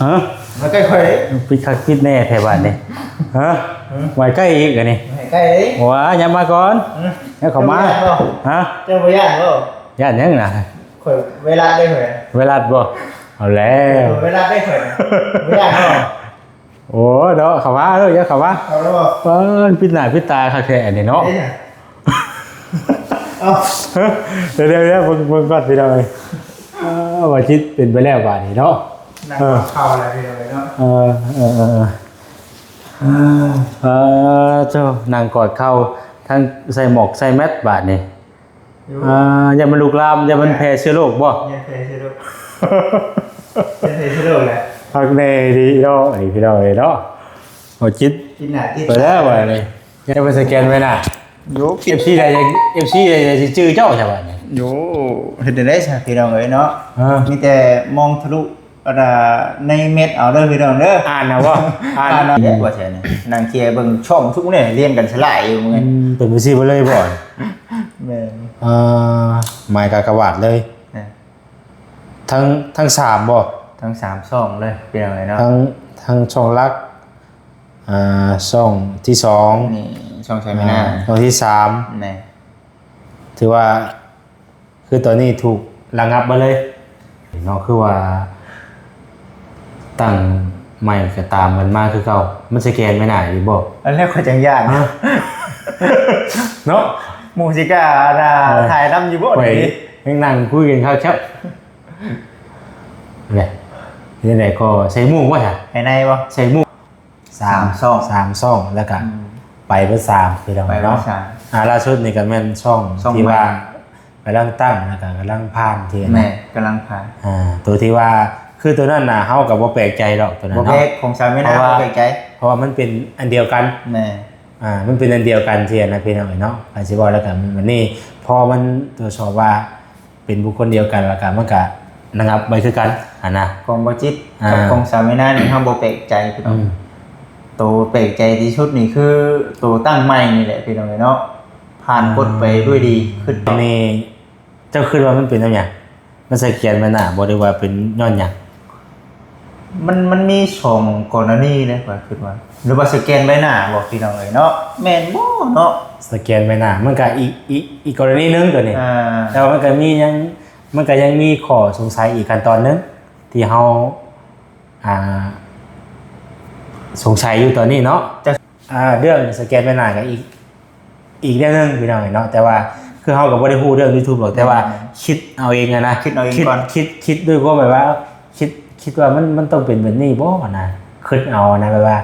ຮະ? ມາໃກ້ຂ້ອຍເດ້. ປິດຄັກປິດແນ່ແທ້ບາດນີ້. ຮະ? ຫືມ? ໄວ້ໃກ້ອີກອັນນີ້. ໃຫ້ໃກ້ເດ້. ວ້າ ຢ່າມາກ່ອນ. ຫືມ? ຢ່າເຂົ້າມາ. ເຈົ້າບໍ່ຢ້ານບໍ່? ຮະ? ເຈົ້າບໍ່ຢ້ານບໍ່? ຢ້ານຫຍັງນະ? ຂ້ອຍໄວຣັສເດ້ຂ້ອຍ. ໄວຣັສບໍ່? ເອົາແລ້ວ. ເອີ ໄວຣັສເດ້ຂ້ອຍນະ. ບໍ່ຢ້ານບໍ່? ໂອ້ເນາະ ເຂົ້າມາເດີ ຢ່າເຂົ້າມາ. ເຂົ້າແລ້ວບໍ່? ເອີ ປິດໜ້າປິດຕາຄັກແທ້ອັນນີ້ເນາະ. ເອີ ເອົາ ເດີ ເດີ ເດີ ເບິ່ງ ເບິ່ງກ່ອນພີ່ນ້ອງເອີຍ. ເອີ ວ່າຊິເປັນໄປແລ້ວບາດນີ້ເນາະ. ນັ່ງ ເອີ ເຂົ້າແລ້ວພີ່ນ້ອງເອີຍເນາະ. ເອີ ເອີ ເອີ ເອີ ເອີ ເຈົ້າ ນັ່ງກອດເຂົ່າ ທັງໃສ່ໝວກໃສ່ແມັດບາດນີ້. ຢູ່ ອ່າ ຢ້ານມັນລຸກລາມ ຢ້ານມັນແຜ່ເຊື້ອໂລກບໍ່? ຢ້ານແຜ່ເຊື້ອໂລກ ຢ້ານແຜ່ເຊື້ອໂລກແຫຼະ. ພັກແນ່ດີເນາະ ອັນນີ້ພີ່ນ້ອງເອີຍເນາະ. ເອົາຈິດ ຈິດໜ້າຈິດ ໄປແລ້ວບາດນີ້ ຢ່າໄປສະແກນໄວ້ນະ. ໂຍ ເອັຟຊີ ໃດ ເອັຟຊີ ໃດຊິຈື່ເຈົ້າຊະບາດນີ້. ໂຍ ເຮັດໄດ້ຊະພີ່ນ້ອງເອີຍເນາະ. ເອີ ມີແຕ່ມອງທະລຸ ອັນນ່າ ໃນເມັດເອົາເດີພີ່ນ້ອງເດີ. ອ່ານເອົາບໍ່? ອ່ານ ອ່ານເອົາ. ແລ້ວວ່າຊັ້ນ ນັ່ງເຄຍເບິ່ງຊ່ອງທຸກມື້ນີ້ ລຽນກັນສະຫຼາຍຢູ່ມື້. ອືມ ເປັນຈັ່ງຊີ້ບໍ່ເລີຍບໍ່? ແມ່ນ. ອ່າ ໝາຍກາກະບາດເລີຍ. ແມ່ນ. ທັງ ທັງສາມບໍ່? ທັງສາມຊ່ອງເລີຍ ພີ່ນ້ອງເອີຍເນາະ. ທັງ ທັງຊ່ອງຫຼັກ ອ່າ ຊ່ອງທີສອງ ນີ້ ຊ່ອງໄຊມີນາ ອ່າ ຊ່ອງທີສາມ. ແມ່ນ. ຖືວ່າ ຄືຕອນນີ້ຖືກລະງັບມາເລີຍເນາະ. ຄືວ່າຕັ້ງໃໝ່ກໍຕາມກັນມາຄືເກົ່າ ມັນສະແກນໄວ້ໜ້າຢູ່ບໍ່? ອັນແລກຂ້ອຍຈັ່ງຢ້ານ ຮະ? ເນາະ ໝູ່ຊິກ້າ ເອີ ຖ່າຍນຳຢູ່ບໍ່? ຂ້ອຍ ນີ້ ຍັງນັ່ງຄຸຍກັນຄັກແຊບ ແຫຼະ. ເຮັດຈັ່ງໃດກໍໃສ່ໝວກບໍ່ຊະ? ໃສ່ໃນບໍ່? ໃສ່ໝວກ ສາມ ສາມຊ່ອງ ສາມຊ່ອງ ແລ້ວກະ ອືມ ໄປເບິດສາມ ພີ່ນ້ອງເນາະ. ໄປເບິດສາມ. ອ່າ ລ່າສຸດນີ້ກະແມ່ນຊ່ອງ ຊ່ອງທີ່ວ່າ ໃໝ່ ກຳລັງຕັ້ງ ແລ້ວກະກຳລັງຜ່ານທີ່ ແມ່ນ ກຳລັງຜ່ານ. ອ່າ ໂຕທີ່ວ່າ ຄືໂຕນັ້ນນະ ເຮົາກະບໍ່ແປກໃຈດອກໂຕນັ້ນເນາະ ບໍ່ແປກ ຂອງສາວມີນາ ເພາະວ່າ ບໍ່ແປກໃຈ ເພາະວ່າມັນເປັນອັນດຽວກັນ. ແມ່ນ. ອ່າ ມັນເປັນອັນດຽວກັນຊີ້ນະ ພີ່ນ້ອງເອີຍເນາະ. ຄັນຊິເວົ້າແລ້ວກະ ມື້ນີ້ພໍມັນກວດສອບວ່າ ເປັນບຸກຄົນດຽວກັນ ແລ້ວກະມັນກະລະງັບໄວ້ຄືກັນຫັ້ນນະ. ຂອງບໍ່ຈິດ ອ່າ ກັບຂອງສາວມີນານີ້ ເຮົາບໍ່ແປກໃຈພີ່ນ້ອງ. ອືມ ໂຕແປກໃຈທີ່ສຸດນີ້ຄືໂຕຕັ້ງໃໝ່ນີ້ແຫຼະ ພີ່ນ້ອງເອີຍເນາະ. ຜ່ານ ອ່າ ກົດໄປດ້ວຍດີ. ຄິດນີ້ ເຈົ້າຄິດວ່າມັນເປັນນຳຫຍັງ? ມັນສະແກນໄວ້ໜ້າບໍ່ ຫຼືວ່າເປັນຍ້ອນຫຍັງ? ມັນ ມັນມີສອງກໍລະນີເດ້ ຂ້ອຍຄິດວ່າ ຫຼືວ່າສະແກນໃບໜ້າບໍ່ ພີ່ນ້ອງເອີຍເນາະ? ແມ່ນບໍ່ເນາະ? ສະແກນໃບໜ້າ ມັນກະອີກ ອີກ ອີກກໍລະນີໜຶ່ງໂຕນີ້. ອ່າ ແຕ່ວ່າມັນກະມີຍັງ ມັນກະຍັງມີຂໍ້ສົງໄສອີກຂັ້ນຕອນໜຶ່ງ ທີ່ເຮົາ ອ່າ ສົງໄສຢູ່ຕອນນີ້ເນາະ. ອ່າ ເລື່ອງສະແກນໃບໜ້າກະອີກ ອີກແນວໜຶ່ງ ພີ່ນ້ອງເອີຍເນາະ. ແຕ່ວ່າຄືເຮົາກໍບໍ່ໄດ້ຮູ້ເລື່ອງ YouTube ດອກ ແຕ່ວ່າ ແມ່ນໆ ຄິດເອົາເອງຫັ້ນນະ. ຄິດເອົາເອງ ຄິດ ຄິດ ຄິດດ້ວຍຄວາມແບບວ່າ ຄິດ ຄິດວ່າມັນ ມັນຕ້ອງເປັນແບບນີ້ບໍ່ນະ ຄິດເອົານະ. ແບບວ່າ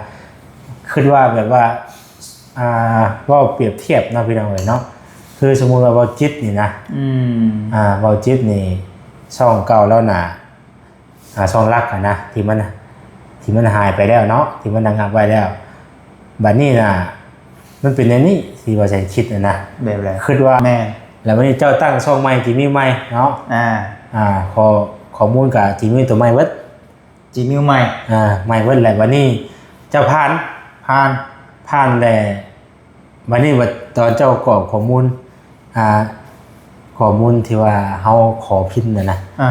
ຄິດວ່າ ແບບວ່າ ອ່າ ເວົ້າປຽບທຽບເນາະ ພີ່ນ້ອງເອີຍເນາະ. ຄືສົມມຸດວ່າເວົ້າຈິດນີ້ນະ ອືມ ອ່າ ເວົ້າຈິດນີ້ ຊ່ອງເກົ່າລາວນະ ອ່າ ຊ່ອງຫຼັກຫັ້ນນະ ທີ່ມັນ ທີ່ມັນຫາຍໄປແລ້ວເນາະ ທີ່ມັນລະງັບໄວ້ແລ້ວ. ບັດນີ້ນະ ມັນເປັນແນວນີ້ ທີ່ວ່າແສນຄິດຫັ້ນນະ. ແບບໃດ? ຄິດວ່າ ແມ່ນ. ແລ້ວບັດນີ້ເຈົ້າຕັ້ງຊ່ອງໃໝ່ ຈີເມວໃໝ່ເນາະ. ອ່າ ອ່າ ຂໍ້ ຂໍ້ມູນກະຈີເມວໂຕໃໝ່ເບິດ. ຈີເມວໃໝ່. ອ່າ ໃໝ່ເບິດ. ແລ້ວບັດນີ້ເຈົ້າຜ່ານ ຜ່ານ ຜ່ານແລ້ວ ບັດນີ້ວ່າຕອນເຈົ້າກອກຂໍ້ມູນ ອ່າ ຂໍ້ມູນທີ່ວ່າເຮົາຂໍພິມຫັ້ນນະ ອ່າ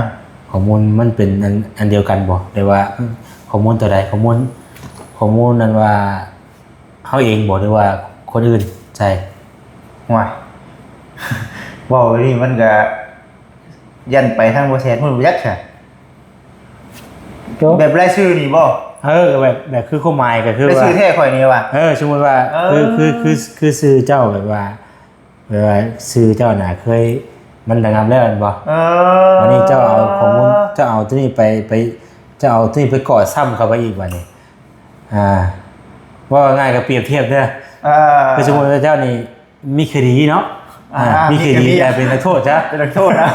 ຂໍ້ມູນມັນເປັນອັນ ອັນດຽວກັນບໍ່ ຫຼືວ່າ ອືມ ຂໍ້ມູນໂຕໃດ? ຂໍ້ມູນ ຂໍ້ມູນນັ້ນວ່າເຮົາເອງບໍ່ ຫຼືວ່າຄົນອື່ນໃສ່? ໂອ້ຍ ເວົ້ານີ້ມັນກະ ຢ້ານໄປທາງບໍ່ແຊນພຸ້ນບໍ່ຈັກຊະ. ແບບລາຍຊື່ນີ້ບໍ່? ເອີ ແບບ ແບບຄືຄວາມໝາຍກໍຄືວ່າ ລາຍຊື່ແທ້ຂ້ອຍນີ້ວ່າ ເອີ ສົມມຸດວ່າ ເອີ ຄື ຄື ຄື ຄືຊື່ເຈົ້າ ແບບວ່າ ແບບວ່າຊື່ເຈົ້ານະເຄີຍ ມັນລະງັບແລ້ວແມ່ນບໍ່? ເອີ ບັດນີ້ເຈົ້າເອົາຂໍ້ມູນ ເຈົ້າເອົາໂຕນີ້ໄປ ໄປ ເຈົ້າເອົາໂຕນີ້ໄປກໍ່ຊ້ຳເຂົ້າໄປອີກບັດນີ້. ອ່າ ເວົ້າງ່າຍກໍປຽບທຽບເດີ ເອີ ຄືສົມມຸດວ່າເຈົ້ານີ້ ມີຄະດີເນາະ ອ່າ ອ່າ ມີຄະດີ ມີຄະດີ ແຕ່ເປັນນັກໂທດຊະ ເປັນນັກໂທດນະ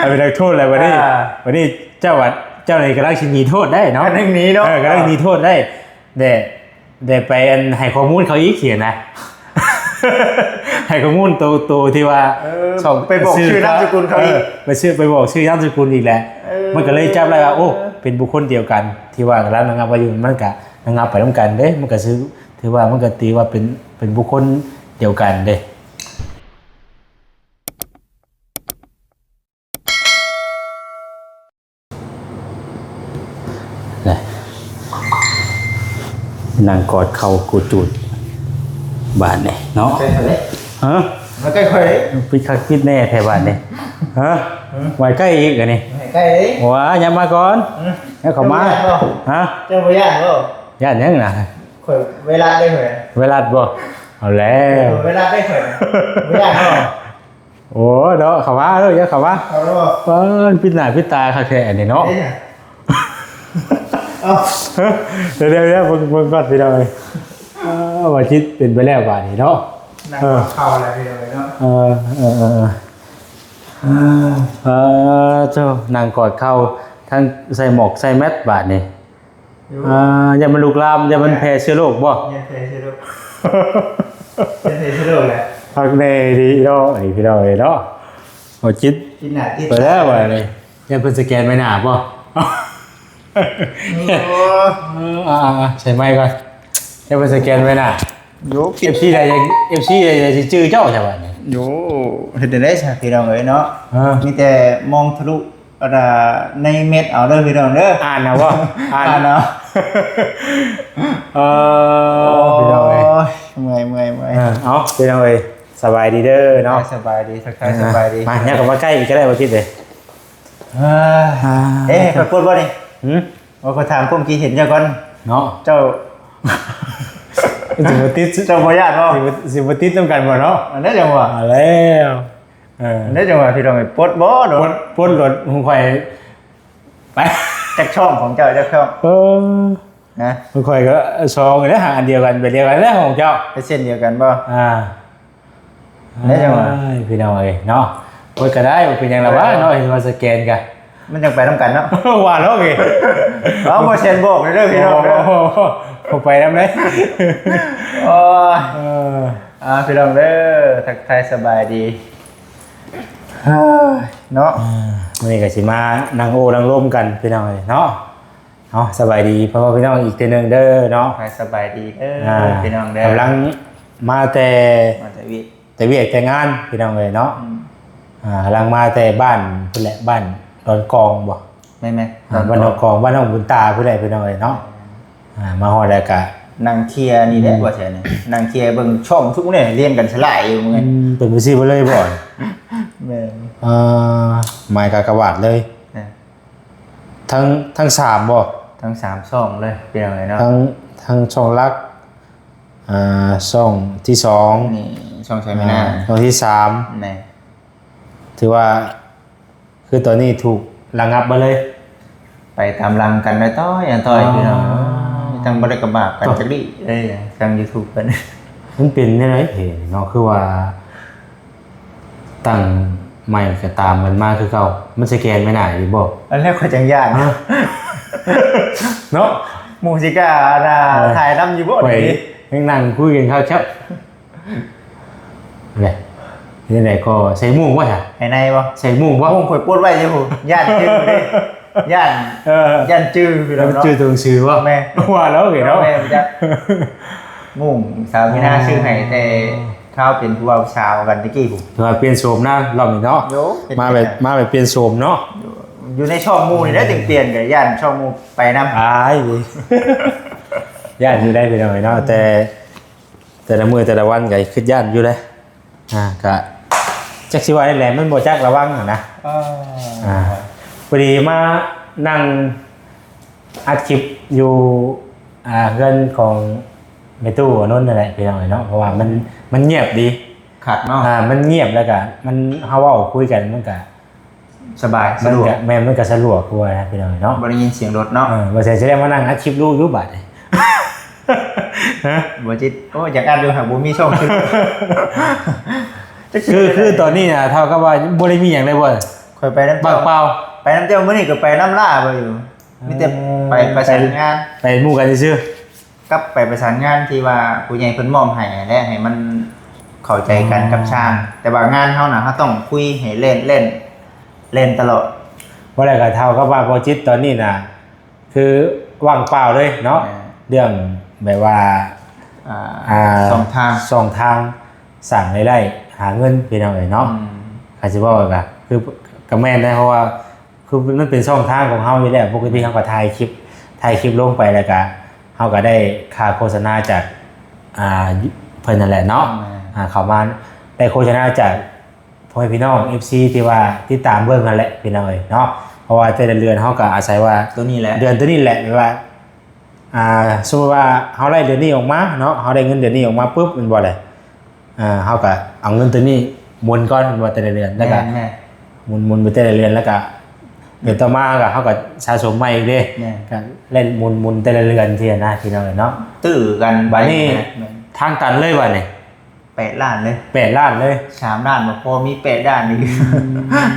ເປັນນັກໂທດແລ້ວບັດນີ້ ອ່າ ບັດນີ້ເຈົ້າວ່າ ເຈົ້ານີ້ກຳລັງຊິໜີໂທດໄດ້ເນາະ ກຳລັງໜີເນາະ ເອີ ກຳລັງໜີໂທດໄດ້ ແຕ່ ແຕ່ໄປອັນໃຫ້ຂໍ້ມູນເຂົາອີກຊີ້ນະ ໃຫ້ຂໍ້ມູນໂຕ ໂຕທີ່ວ່າ ເອີ ໄປບອກຊື່ນາມສະກຸນເຂົາອີກ ເອີ ໄປຊື່ ໄປບອກຊື່ນາມສະກຸນອີກແຫຼະ ເອີ ມັນກໍເລີຍຈັບໄດ້ວ່າ ໂອ້ ເປັນບຸກຄົນດຽວກັນ ທີ່ວ່າກຳລັງລະງັບໄວ້ຢູ່ ມັນກໍລະງັບໄປນຳກັນເດ້ ມັນກໍຊື່ ຖືວ່າ ມັນກໍຖືວ່າເປັນ ເປັນບຸກຄົນດຽວກັນເດ້. ນັ່ງກອດເຂົ່າກູດຈູດບາດນີ້ເນາະ. ໃກ້ຂ້ອຍເດ້. ຮະ? ມາໃກ້ຂ້ອຍເດ້. ປິດຄັກປິດແນ່ແທ້ບາດນີ້. ຮະ? ຫືມ? ໄວ້ໃກ້ອີກອັນນີ້. ໄວ້ໃກ້ເດ້. ວ້າ ຢ່າມາກ່ອນ. ຫືມ? ຢ່າເຂົ້າມາ. ເຈົ້າບໍ່ຢ້ານບໍ່? ຮະ? ເຈົ້າບໍ່ຢ້ານບໍ່? ຢ້ານຫຍັງນະ? ຂ້ອຍໄວຣັສເດ້ຂ້ອຍ. ໄວຣັສບໍ່? ເອົາແລ້ວ. ເອີ ໄວຣັສເດ້ຂ້ອຍນະ. ບໍ່ຢ້ານບໍ່? ໂອ້ເນາະ ເຂົ້າມາເດີ ຢ່າເຂົ້າມາ. ເຂົ້າມາ. ເອີ ປິດໜ້າປິດຕາຄັກແທ້ອັນນີ້ເນາະ. ເອີ ເອົາ ດຽວໆໆ ເບິ່ງ ເບິ່ງກ່ອນພີ່ນ້ອງເອີຍ. ເອີ ວ່າຈິດເປັນໄປແລ້ວບາດນີ້ເນາະ. ນັ່ງ ເອີ ເຂົ້າແລ້ວພີ່ນ້ອງເອີຍເນາະ. ເອີ ເອີ ເອີ ເອີ ເອີ ເຈົ້າ ນັ່ງກອດເຂົ່າ ທັງໃສ່ໝວກໃສ່ແມັດບາດນີ້. ຢູ່ ອ່າ ຢ້ານມັນລຸກລາມ ຢ້ານມັນແຜ່ເຊື້ອໂລກບໍ່? ຢ້ານແຜ່ເຊື້ອໂລກ ຢ້ານແຜ່ເຊື້ອໂລກແຫຼະ. ຄັກແນ່ດີເນາະ ອັນນີ້ພີ່ນ້ອງເອີຍເນາະ. ເອົາຈິດ ຈິດໜ້າຈິດຕາ ໄປແລ້ວບາດນີ້. ຢ້ານເພິ່ນສະແກນໃບໜ້າບໍ່? ໂອ້ ເອີ ອ່າໆ ໃສ່ໄມກ່ອນ. ຢ່າໄປສະແກນໄວ້ນະ. ໂຍ ເອັຟຊີ ໃດ ເອັຟຊີ ໃດຊິຈື່ເຈົ້າຊະບາດນີ້. ໂຍ ເຮັດຈັ່ງໃດຊະພີ່ນ້ອງເອີຍເນາະ. ເອີ ມີແຕ່ມອງທະລຸ ອັນນ່າ ໃນເມັດເອົາເດີພີ່ນ້ອງເດີ. ອ່ານເອົາບໍ່? ອ່ານ ອ່ານເອົາ. ເອີ ໂອ້ຍ ພີ່ນ້ອງເອີຍ ເມື່ອຍໆໆ. ເອີ ເອົາ ພີ່ນ້ອງເອີຍ ສະບາຍດີເດີເນາະ. ສະບາຍດີ ທັກທາຍ ອ່າ ສະບາຍດີ. ມາ ຍັບເຂົ້າມາໃກ້ອີກກໍໄດ້ ບໍ່ຕິດເດ້. ອ່າ ອ່າ ເອ ຂ້ອຍປົດບໍ່ນີ້? ຫືມ? ວ່າຂ້ອຍຖາມຄວາມຄິດເຫັນເຈົ້າກ່ອນເນາະ. ເຈົ້າ ຊິບໍ່ຕິດ ເຈົ້າບໍ່ຢ້ານບໍ່? ຊິບໍ່ ຊິບໍ່ຕິດນຳກັນບໍ່ເນາະ? ອັນນັ້ນຈັ່ງວ່າ ເອົາແລ້ວ. ເອີ ອັນນັ້ນຈັ່ງວ່າ ພີ່ນ້ອງເອີຍ ປົດບໍ່ໂດນ ປົດ ປົດໂດນ ຂອງຂ້ອຍໄປ. ຈັກຊ່ອງຂອງເຈົ້າ ຈັກຊ່ອງ? ເອີ ນະ ຂອງຂ້ອຍກໍສອງນີ້ແຫຼະ ຫາອັນດຽວກັນ ແບບດຽວກັນແຫຼະຂອງເຈົ້າ. ເປັນເຊັ່ນດຽວກັນບໍ່? ອ່າ ໄດ້ຈັ່ງວ່າ ໂອ້ຍ ພີ່ນ້ອງເອີຍເນາະ. ໂອ້ຍ ກໍໄດ້ ບໍ່ເປັນຫຍັງລະວ່າເນາະ ເຫັນວ່າສະແກນກະ ມັນຈັ່ງໄປນຳກັນເນາະ. ວ່າແລ້ວເອີຍ ເອົາ ບໍ່ແຊນບອກເດີພີ່ນ້ອງເດີ. ໂອ້ໂຫ ບໍ່ໄປນຳເດ້. ໂອ້ຍ ເອີ ອ່າ ພີ່ນ້ອງເດີ ທັກທາຍສະບາຍດີເນາະ. ມື້ນີ້ກໍຊິມານັ່ງໂອ້ນັ່ງລົມກັນ ພີ່ນ້ອງເອີຍເນາະ. ເອົາ ສະບາຍດີພໍ່ແມ່ພີ່ນ້ອງອີກເທື່ອໜຶ່ງເດີເນາະ. ສະບາຍດີເດີ ອ່າ ພີ່ນ້ອງເດີ. ກຳລັງມາແຕ່ ມາແຕ່ວຽກ ແຕ່ວຽກແຕ່ງານພີ່ນ້ອງເອີຍເນາະ. ອືມ ອ່າ ກຳລັງມາແຕ່ບ້ານພຸ້ນແຫຼະ ບ້ານດອນກອງບໍ່? ແມ່ນໆ ອ່າ ດອນກອງ ບ້ານດອນກອງ ບ້ານນ້ອງບຸນຕາພຸ້ນແຫຼະພີ່ນ້ອງເອີຍເນາະ. ແມ່ນໆ ອ່າ ມາຮອດແລ້ວກະນັ່ງເຄຍນີ້ແຫຼະ ອືມ ວ່າຊັ້ນ ນັ່ງເຄຍເບິ່ງຊ່ອງທຸກມື້ນີ້ລຽນກັນສະຫຼາຍຢູ່ມື້ ອືມ ເປັນໄປຊີ້ບໍ່ເລີຍບໍ່? ແມ່ນ ອ່າ ໝາຍກາກະວາດເລີຍ. ແມ່ນ ທັງ ທັງສາມບໍ່? ທັງສາມຊ່ອງເລີຍ ພີ່ນ້ອງເອີຍເນາະ. ທັງ ທັງຊ່ອງຫຼັກ ອ່າ ຊ່ອງທີສອງ ນີ້ ຊ່ອງໄຊມະນາ ອ່າ ຊ່ອງທີສາມ ແມ່ນ ຖືວ່າ ຄືຕອນນີ້ຖືກລະງັບມາເລີຍ ໄປຕາມຫຼັງກັນໄປ ຕ່ອຍ ຕ່ອຍ ອໍ ພີ່ນ້ອງ ຈັ່ງບໍ່ໄດ້ກະບາບກັນຈັກດີ້ເລີຍ ທາງຢູທູບເພິ່ນ. ມັນເປັນແນວໃດເດເນາະ ຄືວ່າ ຕັ້ງໃໝ່ກໍຕາມກັນມາຄືເກົ່າ ມັນສະແກນໄວ້ໜ້າຢູ່ບໍ່? ອັນແລກຂ້ອຍຈັ່ງຢ້ານ ຮະ ເນາະ ໝູ່ຊິກ້າ ເອີ ຖ່າຍນຳຢູ່ບໍ່? ຂ້ອຍ ດຽວນີ້ ຍັງນັ່ງຄຸຍກັນເຂົ້າແຊັບ ແຫຼະ ເຮັດຈັ່ງໃດກໍໃສ່ໝູ່ບໍ່ຊະ? ໃຫ້ໃນບໍ່? ໃສ່ໝູ່ບໍ່? ໝູ່ຂ້ອຍປົດໄວ້ຢູ່ ຢ້ານຈື່ເດ້ ຢ້ານ ເອີ ຢ້ານຈື່ ພີ່ນ້ອງເນາະ ຈື່ຕົວໜັງສືບໍ່? ແມ່ນ ວ່າແລ້ວເນາະ ແມ່ນຈ້ະ ໝູ່ສາວມີນາ ອໍ ຊື້ໃຫ້ແຕ່ ຄາວເປັນຜູ້ບ່າວສາວກັນແຕ່ກີ້ພຸ້ນ ຖືວ່າປ່ຽນໂສມນະລອບນີ້ເນາະ. ໂດ ມາແບບ ມາແບບປ່ຽນໂສມເນາະ. ຢູ່ໃນຊ່ອງໝູ່ນີ້ແຫຼະຈຶ່ງປ່ຽນ ກໍຢ້ານຊ່ອງໝູ່ໄປນຳ. ອ້າຍ ຢ້ານຢູ່ໄດ໋ພີ່ນ້ອງເອີຍເນາະ ແຕ່ ແຕ່ລະມື້ແຕ່ລະວັນກໍຄິດຢ້ານຢູ່ເດ້. ອ່າ ກະຈັກຊິວ່າແນວໃດ ມັນບໍ່ຈັກລະວັງຫັ້ນນະ. ເອີ ອ່າ ພໍດີມານັ່ງອັດຄລິບຢູ່ ອ່າ ເຮືອນຂອງແມ່ຕູ້ອານົນນັ້ນແຫຼະ ພີ່ນ້ອງເອີຍເນາະ ເພາະວ່າມັນ ມັນງຽບດີ ຄັກເນາະ. ອ່າ ມັນງຽບ ແລ້ວກະມັນ ເຮົາເວົ້າຄຸຍກັນມັນກະ ສະບາຍ ມັນກະສະດວກ ແມ່ນ ມັນກະສະດວກກວ່າພີ່ນ້ອງເນາະ ບໍ່ໄດ້ຍິນສຽງລົດເນາະ. ເອີ ບໍ່ແຊນຊິໄດ້ມານັ່ງອັດຄລິບຮູ້ຢູ່ບາດນີ້ ຮະ ບໍ່ຈິດ. ໂອ້ ຢາກອັດຢູ່ ຫາກບໍ່ມີຊ່ອງຄື ຄື ຄືຕອນນີ້ນະ ເທົ່າກັບວ່າບໍ່ໄດ້ມີຫຍັງເລີຍບໍ່? ຂ້ອຍໄປນຳ ປາກເປົ່າ ໄປນຳເຈົ້າ ມື້ນີ້ກໍໄປນຳຫຼ້າໄປຢູ່ ມີແຕ່ ເອີ ໄປປະສານງານ ໄປ ໄປໝູ່ກັນຊື່ໆ. ກັບໄປປະສານງານທີ່ວ່າຜູ້ໃຫຍ່ເພິ່ນມອບໃຫ້ຫັ້ນແຫຼະ ໃຫ້ມັນເຂົ້າໃຈກັນກັບຊ່າງ. ແຕ່ວ່າງານເຮົານະ ເຮົາຕ້ອງຄຸຍໃຫ້ແລ່ນ ແລ່ນ ແລ່ນຕະຫຼອດ. ບໍ່ໄດ້ກໍເທົ່າກັບວ່າບໍ່ຈິດຕອນນີ້ນະ ຄືວ່າງເປົ່າເລີຍເນາະ. ເລື່ອງແບບວ່າ ອ່າ ອ່າ ຊ່ອງທາງ ຊ່ອງທາງສ້າງລາຍໄດ້ຫາເງິນ ພີ່ນ້ອງເອີຍເນາະ. ຄັນຊິເວົ້າກໍຄື ກໍແມ່ນໄດ໋ ເພາະວ່າ ຄືມັນເປັນຊ່ອງທາງຂອງເຮົາຢູ່ແລ້ວ ປົກກະຕິເຮົາກໍຖ່າຍຄລິບ ຖ່າຍຄລິບລົງໄປ ແລ້ວກະ ເຮົາກໍໄດ້ຄ່າໂຄສະນາຈາກ ອ່າ ເພິ່ນນັ້ນແຫຼະເນາະ ແມ່ນ ອ່າ ເຂົ້າມາໄດ້ໂຄສະນາຈາກ ພໍ່ແມ່ພີ່ນ້ອງ ເອັຟຊີ ທີ່ວ່າຕິດຕາມເບິ່ງຫັ້ນແຫຼະພີ່ນ້ອງເອີຍເນາະ ເພາະວ່າແຕ່ລະເດືອນເຮົາກໍອາໄສວ່າ ໂຕນີ້ແຫຼະ ເດືອນໂຕນີ້ແຫຼະ ແບບວ່າ ອ່າ ສົມມຸດວ່າເຮົາໄດ້ເດືອນນີ້ອອກມາເນາະ ເຮົາໄດ້ເງິນເດືອນນີ້ອອກມາປຶບ ແມ່ນບໍ່ລະ ອ່າ ເຮົາກໍເອົາເງິນໂຕນີ້ໝູນກ່ອນ ແມ່ນບໍ່ ແຕ່ລະເດືອນ ແລ້ວກໍ ແມ່ນໆ ໝູນໆ ໄປແຕ່ລະເດືອນ ແລ້ວກໍເດືອນຕໍ່ມາກໍ ເຮົາກໍສະສົມໃໝ່ອີກເດ້ ແມ່ນ ກໍເຫຼັ້ນໝູນໆ ແຕ່ລະເດືອນຊີ້ນະ ພີ່ນ້ອງເອີຍເນາະ ຕື້ກັນ ບາດນີ້ ແມ່ນ ທາງຕັນເລີຍບາດນີ້ ແປດລ້ານເລີຍ ແປດລ້ານເລີຍ ສາມລ້ານບໍ່ພໍ ມີແປດລ້ານອີກ ອືມ ອືມ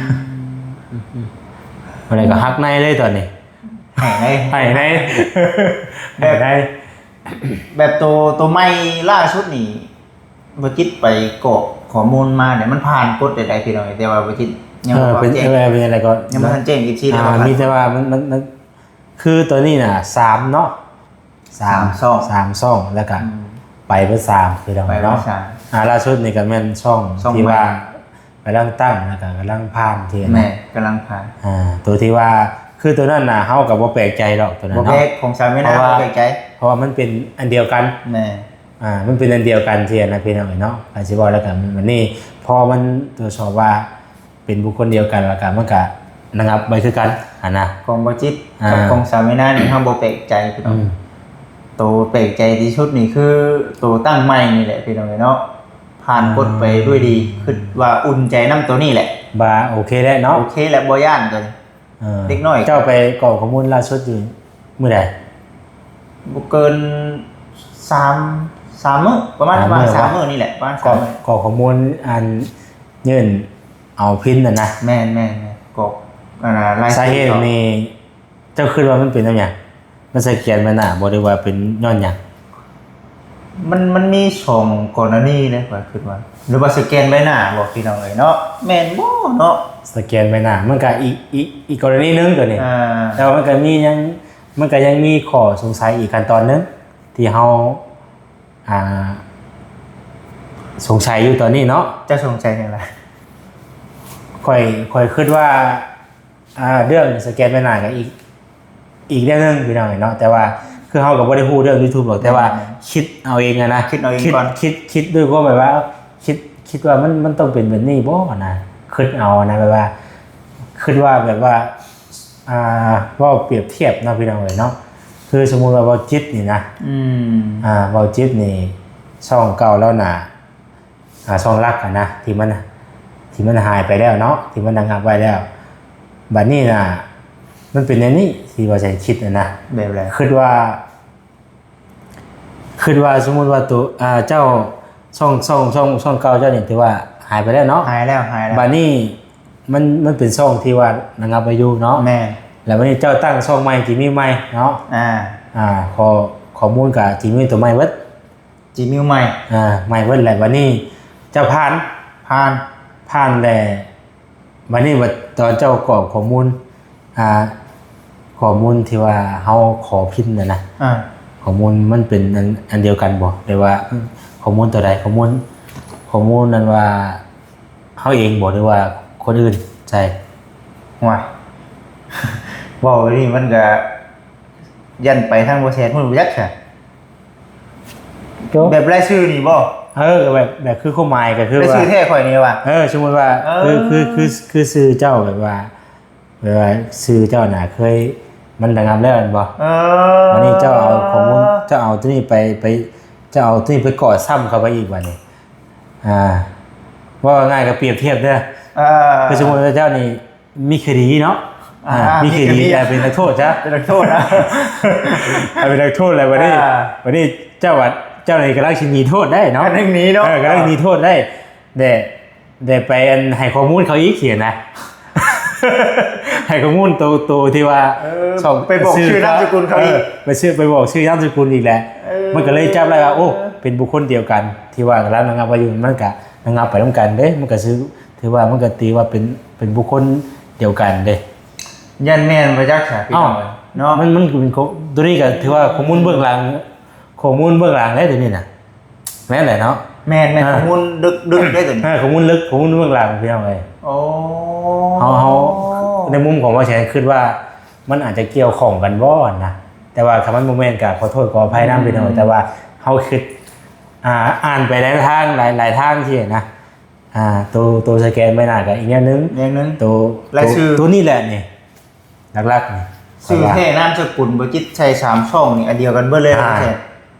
ອືມ ອັນນີ້ກໍຫັກໃນເລີຍຕອນນີ້ ໃຫ້ໃນ ໃຫ້ໃນ ແບບ ໃຫ້ໃນ ແບບໂຕ ໂຕໃໝ່ລ່າສຸດນີ້ ບໍ່ຈິດໄປກອກຂໍ້ມູນມານີ້ ມັນຜ່ານກົດໃດໆ ພີ່ນ້ອງ ແຕ່ວ່າບໍ່ຈິດຍັງ ເອີ ບໍ່ ເປັນແຈ້ງ ເອີ ເປັນຈັ່ງໃດກໍ ຍັງບໍ່ທັນແຈ້ງ ເອັຟຊີ ອ່າ ໄດ້ວ່າ ມີແຕ່ວ່າມັນ ມັນ ມັນ ຄືຕອນນີ້ນະ ສາມເນາະ ສາມ ສາມຊ່ອງ ສາມຊ່ອງ ແລ້ວກະ ອືມ ໄປເບິດສາມ ພີ່ນ້ອງເນາະ ໄປເບິດສາມ ອ່າ ລ່າສຸດນີ້ກໍແມ່ນຊ່ອງ ຊ່ອງ ທີ່ວ່າ ໃໝ່ ກຳລັງຕັ້ງ ແລ້ວກະກຳລັງຜ່ານ ທີ່ ແມ່ນ ກຳລັງຜ່ານ ອ່າ ໂຕທີ່ວ່າ ຄືໂຕນັ້ນນະ ເຮົາກໍບໍ່ແປກໃຈດອກ ໂຕນັ້ນ ບໍ່ແປກ ເນາະ ຂອງສາວເມນາ ເພາະວ່າ ບໍ່ແປກໃຈ ເພາະວ່າມັນເປັນອັນດຽວກັນ ແມ່ນ ອ່າ ມັນເປັນອັນດຽວກັນ ທີ່ອັນນະ ພີ່ນ້ອງເອີຍເນາະ ຄັນຊິເວົ້າແລ້ວກໍ ອັນນີ້ ພໍມັນ ກວດສອບວ່າ ເປັນບຸກຄົນດຽວກັນ ແລ້ວກະມັນກະລະງັບໄວ້ຄືກັນຫັ້ນນະ ຂອງບໍ່ຈິດ ອ່າ ກັບຂອງສາວເມນານີ້ ເຮົາບໍ່ແປກໃຈພີ່ນ້ອງ ອືມ ໂຕແປກໃຈທີ່ສຸດນີ້ຄືໂຕຕັ້ງໃໝ່ນີ້ແຫຼະພີ່ນ້ອງເອີຍເນາະ ຜ່ານກົດໄປດ້ວຍດີ ອືມ ຄິດວ່າອຸ່ນໃຈນຳໂຕນີ້ແຫຼະ ວ່າໂອເຄແລ້ວເນາະ ໂອເຄແລ້ວ ບໍ່ຢ້ານໂຕນີ້ ເອີ ເດັກນ້ອຍ ເຈົ້າໄປກອກຂໍ້ມູນລ່າສຸດຢູ່ມື້ໃດ? ບໍ່ເກີນສາມ ສາມມື້ ປະມານ ປະມານສາມມື້ນີ້ແຫຼະ ປະມານສາມມື້ ກອກຂໍ້ມູນ ອັນ ຍື່ນເອົາພິນຫັ້ນນະ ແມ່ນໆໆ ກອກ ອັນນະ ລາຍຊື່ ສາເຫດນີ້ ເຈົ້າຄິດວ່າມັນເປັນນຳຫຍັງ? ມັນສະແກນໃບໜ້າບໍ່ ຫຼືວ່າເປັນຍ້ອນຫຍັງ? ມັນ ມັນມີສອງກໍລະນີເດ້ ຂ້ອຍຄິດວ່າ ຫຼືວ່າສະແກນໃບໜ້າບໍ່ ພີ່ນ້ອງເອີຍເນາະ ແມ່ນບໍ່ເນາະ? ສະແກນໃບໜ້າ ມັນກະອີກ ອີກ ອີກກໍລະນີໜຶ່ງໂຕນີ້ ອ່າ ແຕ່ວ່າມັນກະມີຍັງ ມັນກະຍັງມີຂໍ້ສົງໄສອີກຂັ້ນຕອນໜຶ່ງ ທີ່ເຮົາ ອ່າ ສົງໄສຢູ່ຕອນນີ້ເນາະ. ເຈົ້າສົງໄສຫຍັງລະ? ຂ້ອຍ ຂ້ອຍຄິດວ່າ ອ່າ ເລື່ອງສະແກນໃບໜ້າກໍອີກ ອີກເລື່ອງໜຶ່ງ ພີ່ນ້ອງເອີຍເນາະ ແຕ່ວ່າຄືເຮົາກໍບໍ່ໄດ້ຮູ້ເລື່ອງ YouTube ດອກ ແຕ່ວ່າ ແມ່ນໆ ຄິດເອົາເອງຫັ້ນນະ ຄິດເອົາເອງກ່ອນ ຄິດ ຄິດ ຄິດດ້ວຍຄວາມແບບວ່າ ຄິດ ຄິດວ່າມັນ ມັນຕ້ອງເປັນແບບນີ້ບໍ່ນະ ຄິດເອົານະ ແບບວ່າ ຄິດວ່າແບບວ່າ ອ່າ ເວົ້າປຽບທຽບເນາະ ພີ່ນ້ອງເອີຍເນາະ ຄືສົມມຸດວ່າເວົ້າຈິດນີ້ນະ ອືມ ອ່າ ເວົ້າຈິດນີ້ ຊ່ອງເກົ່າລາວນະ ອ່າ ຊ່ອງຫຼັກຫັ້ນນະ ທີ່ມັນ ທີ່ມັນຫາຍໄປແລ້ວເນາະ ທີ່ມັນລະງັບໄວ້ແລ້ວ ບັດນີ້ນະ ມັນເປັນແນວນີ້ ທີ່ວ່າໃຈຄິດຫັ້ນນະ ແບບໃດ? ຄິດວ່າ ຄິດວ່າສົມມຸດວ່າໂຕ ອ່າ ເຈົ້າ ຊ່ອງ ຊ່ອງ ຊ່ອງ ຊ່ອງເກົ່າເຈົ້ານີ້ ຖືວ່າຫາຍໄປແລ້ວເນາະ ຫາຍແລ້ວ ຫາຍແລ້ວ ບັດນີ້ມັນ ມັນເປັນຊ່ອງທີ່ວ່າລະງັບໄວ້ຢູ່ເນາະ ແມ່ນ ແລ້ວບັດນີ້ເຈົ້າຕັ້ງຊ່ອງໃໝ່ ຈີເມວໃໝ່ເນາະ ອ່າ ອ່າ ຂໍ້ ຂໍ້ມູນກໍຈີເມວໂຕໃໝ່ເບິດ ຈີເມວໃໝ່ ອ່າ ໃໝ່ເບິດແຫຼະ ບັດນີ້ເຈົ້າຜ່ານ ຜ່ານ ຜ່ານແລ້ວ ບັດນີ້ບັດຕອນເຈົ້າກອກຂໍ້ມູນ ອ່າ ຂໍ້ມູນທີ່ວ່າເຮົາຂໍພິນຫັ້ນນະ ອ່າ ຂໍ້ມູນມັນເປັນອັນ ອັນດຽວກັນບໍ່ ຫຼືວ່າ ເອີ ຂໍ້ມູນຕົວໃດ ຂໍ້ມູນ ຂໍ້ມູນນັ້ນວ່າເຮົາເອງບໍ່ ຫຼືວ່າຄົນອື່ນໃສ່? ໂອ້ຍ ເວົ້າແບບນີ້ມັນກະ ຢ້ານໄປທາງບໍ່ແຊນພຸ້ນບໍ່ຈັກຊະ ແບບລາຍຊື່ນີ້ບໍ່? ເອີ ແບບ ແບບຄືຄວາມໝາຍກໍຄືວ່າ ລາຍຊື່ແທ້ຂ້ອຍນີ້ວ່າ ເອີ ສົມມຸດວ່າ ເອີ ຄື ຄື ຄື ຄືຊື່ເຈົ້າ ແບບວ່າ ແບບວ່າຊື່ເຈົ້ານະເຄີຍ ມັນລະງັບແລ້ວແມ່ນບໍ່? ເອີ ບັດນີ້ເຈົ້າເອົາຂໍ້ມູນ ເຈົ້າເອົາໂຕນີ້ໄປ ໄປ ເຈົ້າເອົາໂຕນີ້ໄປກອດຊ້ຳເຂົ້າໄປອີກບັດນີ້ ອ່າ ເວົ້າງ່າຍໆກໍປຽບທຽບເດີ ເອີ ຄືສົມມຸດວ່າເຈົ້ານີ້ ມີຄະດີເນາະ ອ່າ ອ່າ ມີຄະດີ ມີຄະດີ ແຕ່ເປັນນັກໂທດຊະ ເປັນນັກໂທດນະ ເປັນນັກໂທດແລ້ວບັດນີ້ ອ່າ ບັດນີ້ເຈົ້າວ່າ ເຈົ້ານີ້ກຳລັງຊິໜີໂທດໄດ້ເນາະ ກຳລັງໜີເນາະ ເອີ ກຳລັງໜີໂທດໄດ້ແດ່ ແດ່ໄປອັນໃຫ້ຂໍ້ມູນເຂົາອີກຊີ້ນະ ໃຫ້ຂໍ້ມູນໂຕ ໂຕທີ່ວ່າ ເອີ ຊ່ອງ ໄປບອກຊື່ນາມສະກຸນເຂົາອີກ ເອີ ໄປຊື່ ໄປບອກຊື່ນາມສະກຸນອີກແຫຼະ ເອີ ມັນກໍເລີຍຈັບໄດ້ວ່າ ໂອ້ ເປັນບຸກຄົນດຽວກັນ ທີ່ວ່າກຳລັງລະງັບໄວ້ຢູ່ ມັນກໍລະງັບໄປນຳກັນເດ້ ມັນກໍຊື່ ຖືວ່າ ມັນກໍຕີວ່າເປັນ ເປັນບຸກຄົນດຽວກັນເດ້. ຢ້ານແມ່ນບໍ່ຈັກຊະພີ່ນ້ອງເອີຍເນາະ ມັນ ມັນເປັນໂຄ ໂຕນີ້ກໍຖືວ່າຂໍ້ມູນເບື້ອງຫຼັງ ຂໍ້ມູນເບື້ອງຫຼັງເດ້ໂຕນີ້ນະ ແມ່ນແຫຼະເນາະ ແມ່ນໆ ອ່າ ຂໍ້ມູນເລິກໆເດ້ໂຕນີ້ ເອີ ຂໍ້ມູນເລິກ ຂໍ້ມູນເບື້ອງຫຼັງພີ່ນ້ອງເອີຍ ໂອ້ ເຮົາ ເຮົາ ໃນມຸມຂອງບ່າວແສນຄິດວ່າ ມັນອາດຈະກ່ຽວຂ້ອງກັນບໍ່ນະ ແຕ່ວ່າຄັນມັນບໍ່ແມ່ນກໍຂໍໂທດຂໍອະໄພນຳ ອືມ ພີ່ນ້ອງ ແຕ່ວ່າເຮົາຄິດ ອ່າ ອ່ານໄປຫຼາຍທາງ ຫຼາຍ ຫຼາຍທາງຊີ້ນະ ອ່າ ໂຕ ໂຕສະແກນໃບໜ້າກໍອີກແນວໜຶ່ງ ແນວໜຶ່ງ ໂຕ ລາຍຊື່ ໂຕນີ້ແຫຼະນີ້ ຫຼັກໆນີ້ ຊື່ແທ້ນາມສະກຸນບໍ່ຈິດໃສ່ສາມຊ່ອງນີ້ອັນດຽວກັນເບິດເລີຍ ອ່າ ແທ້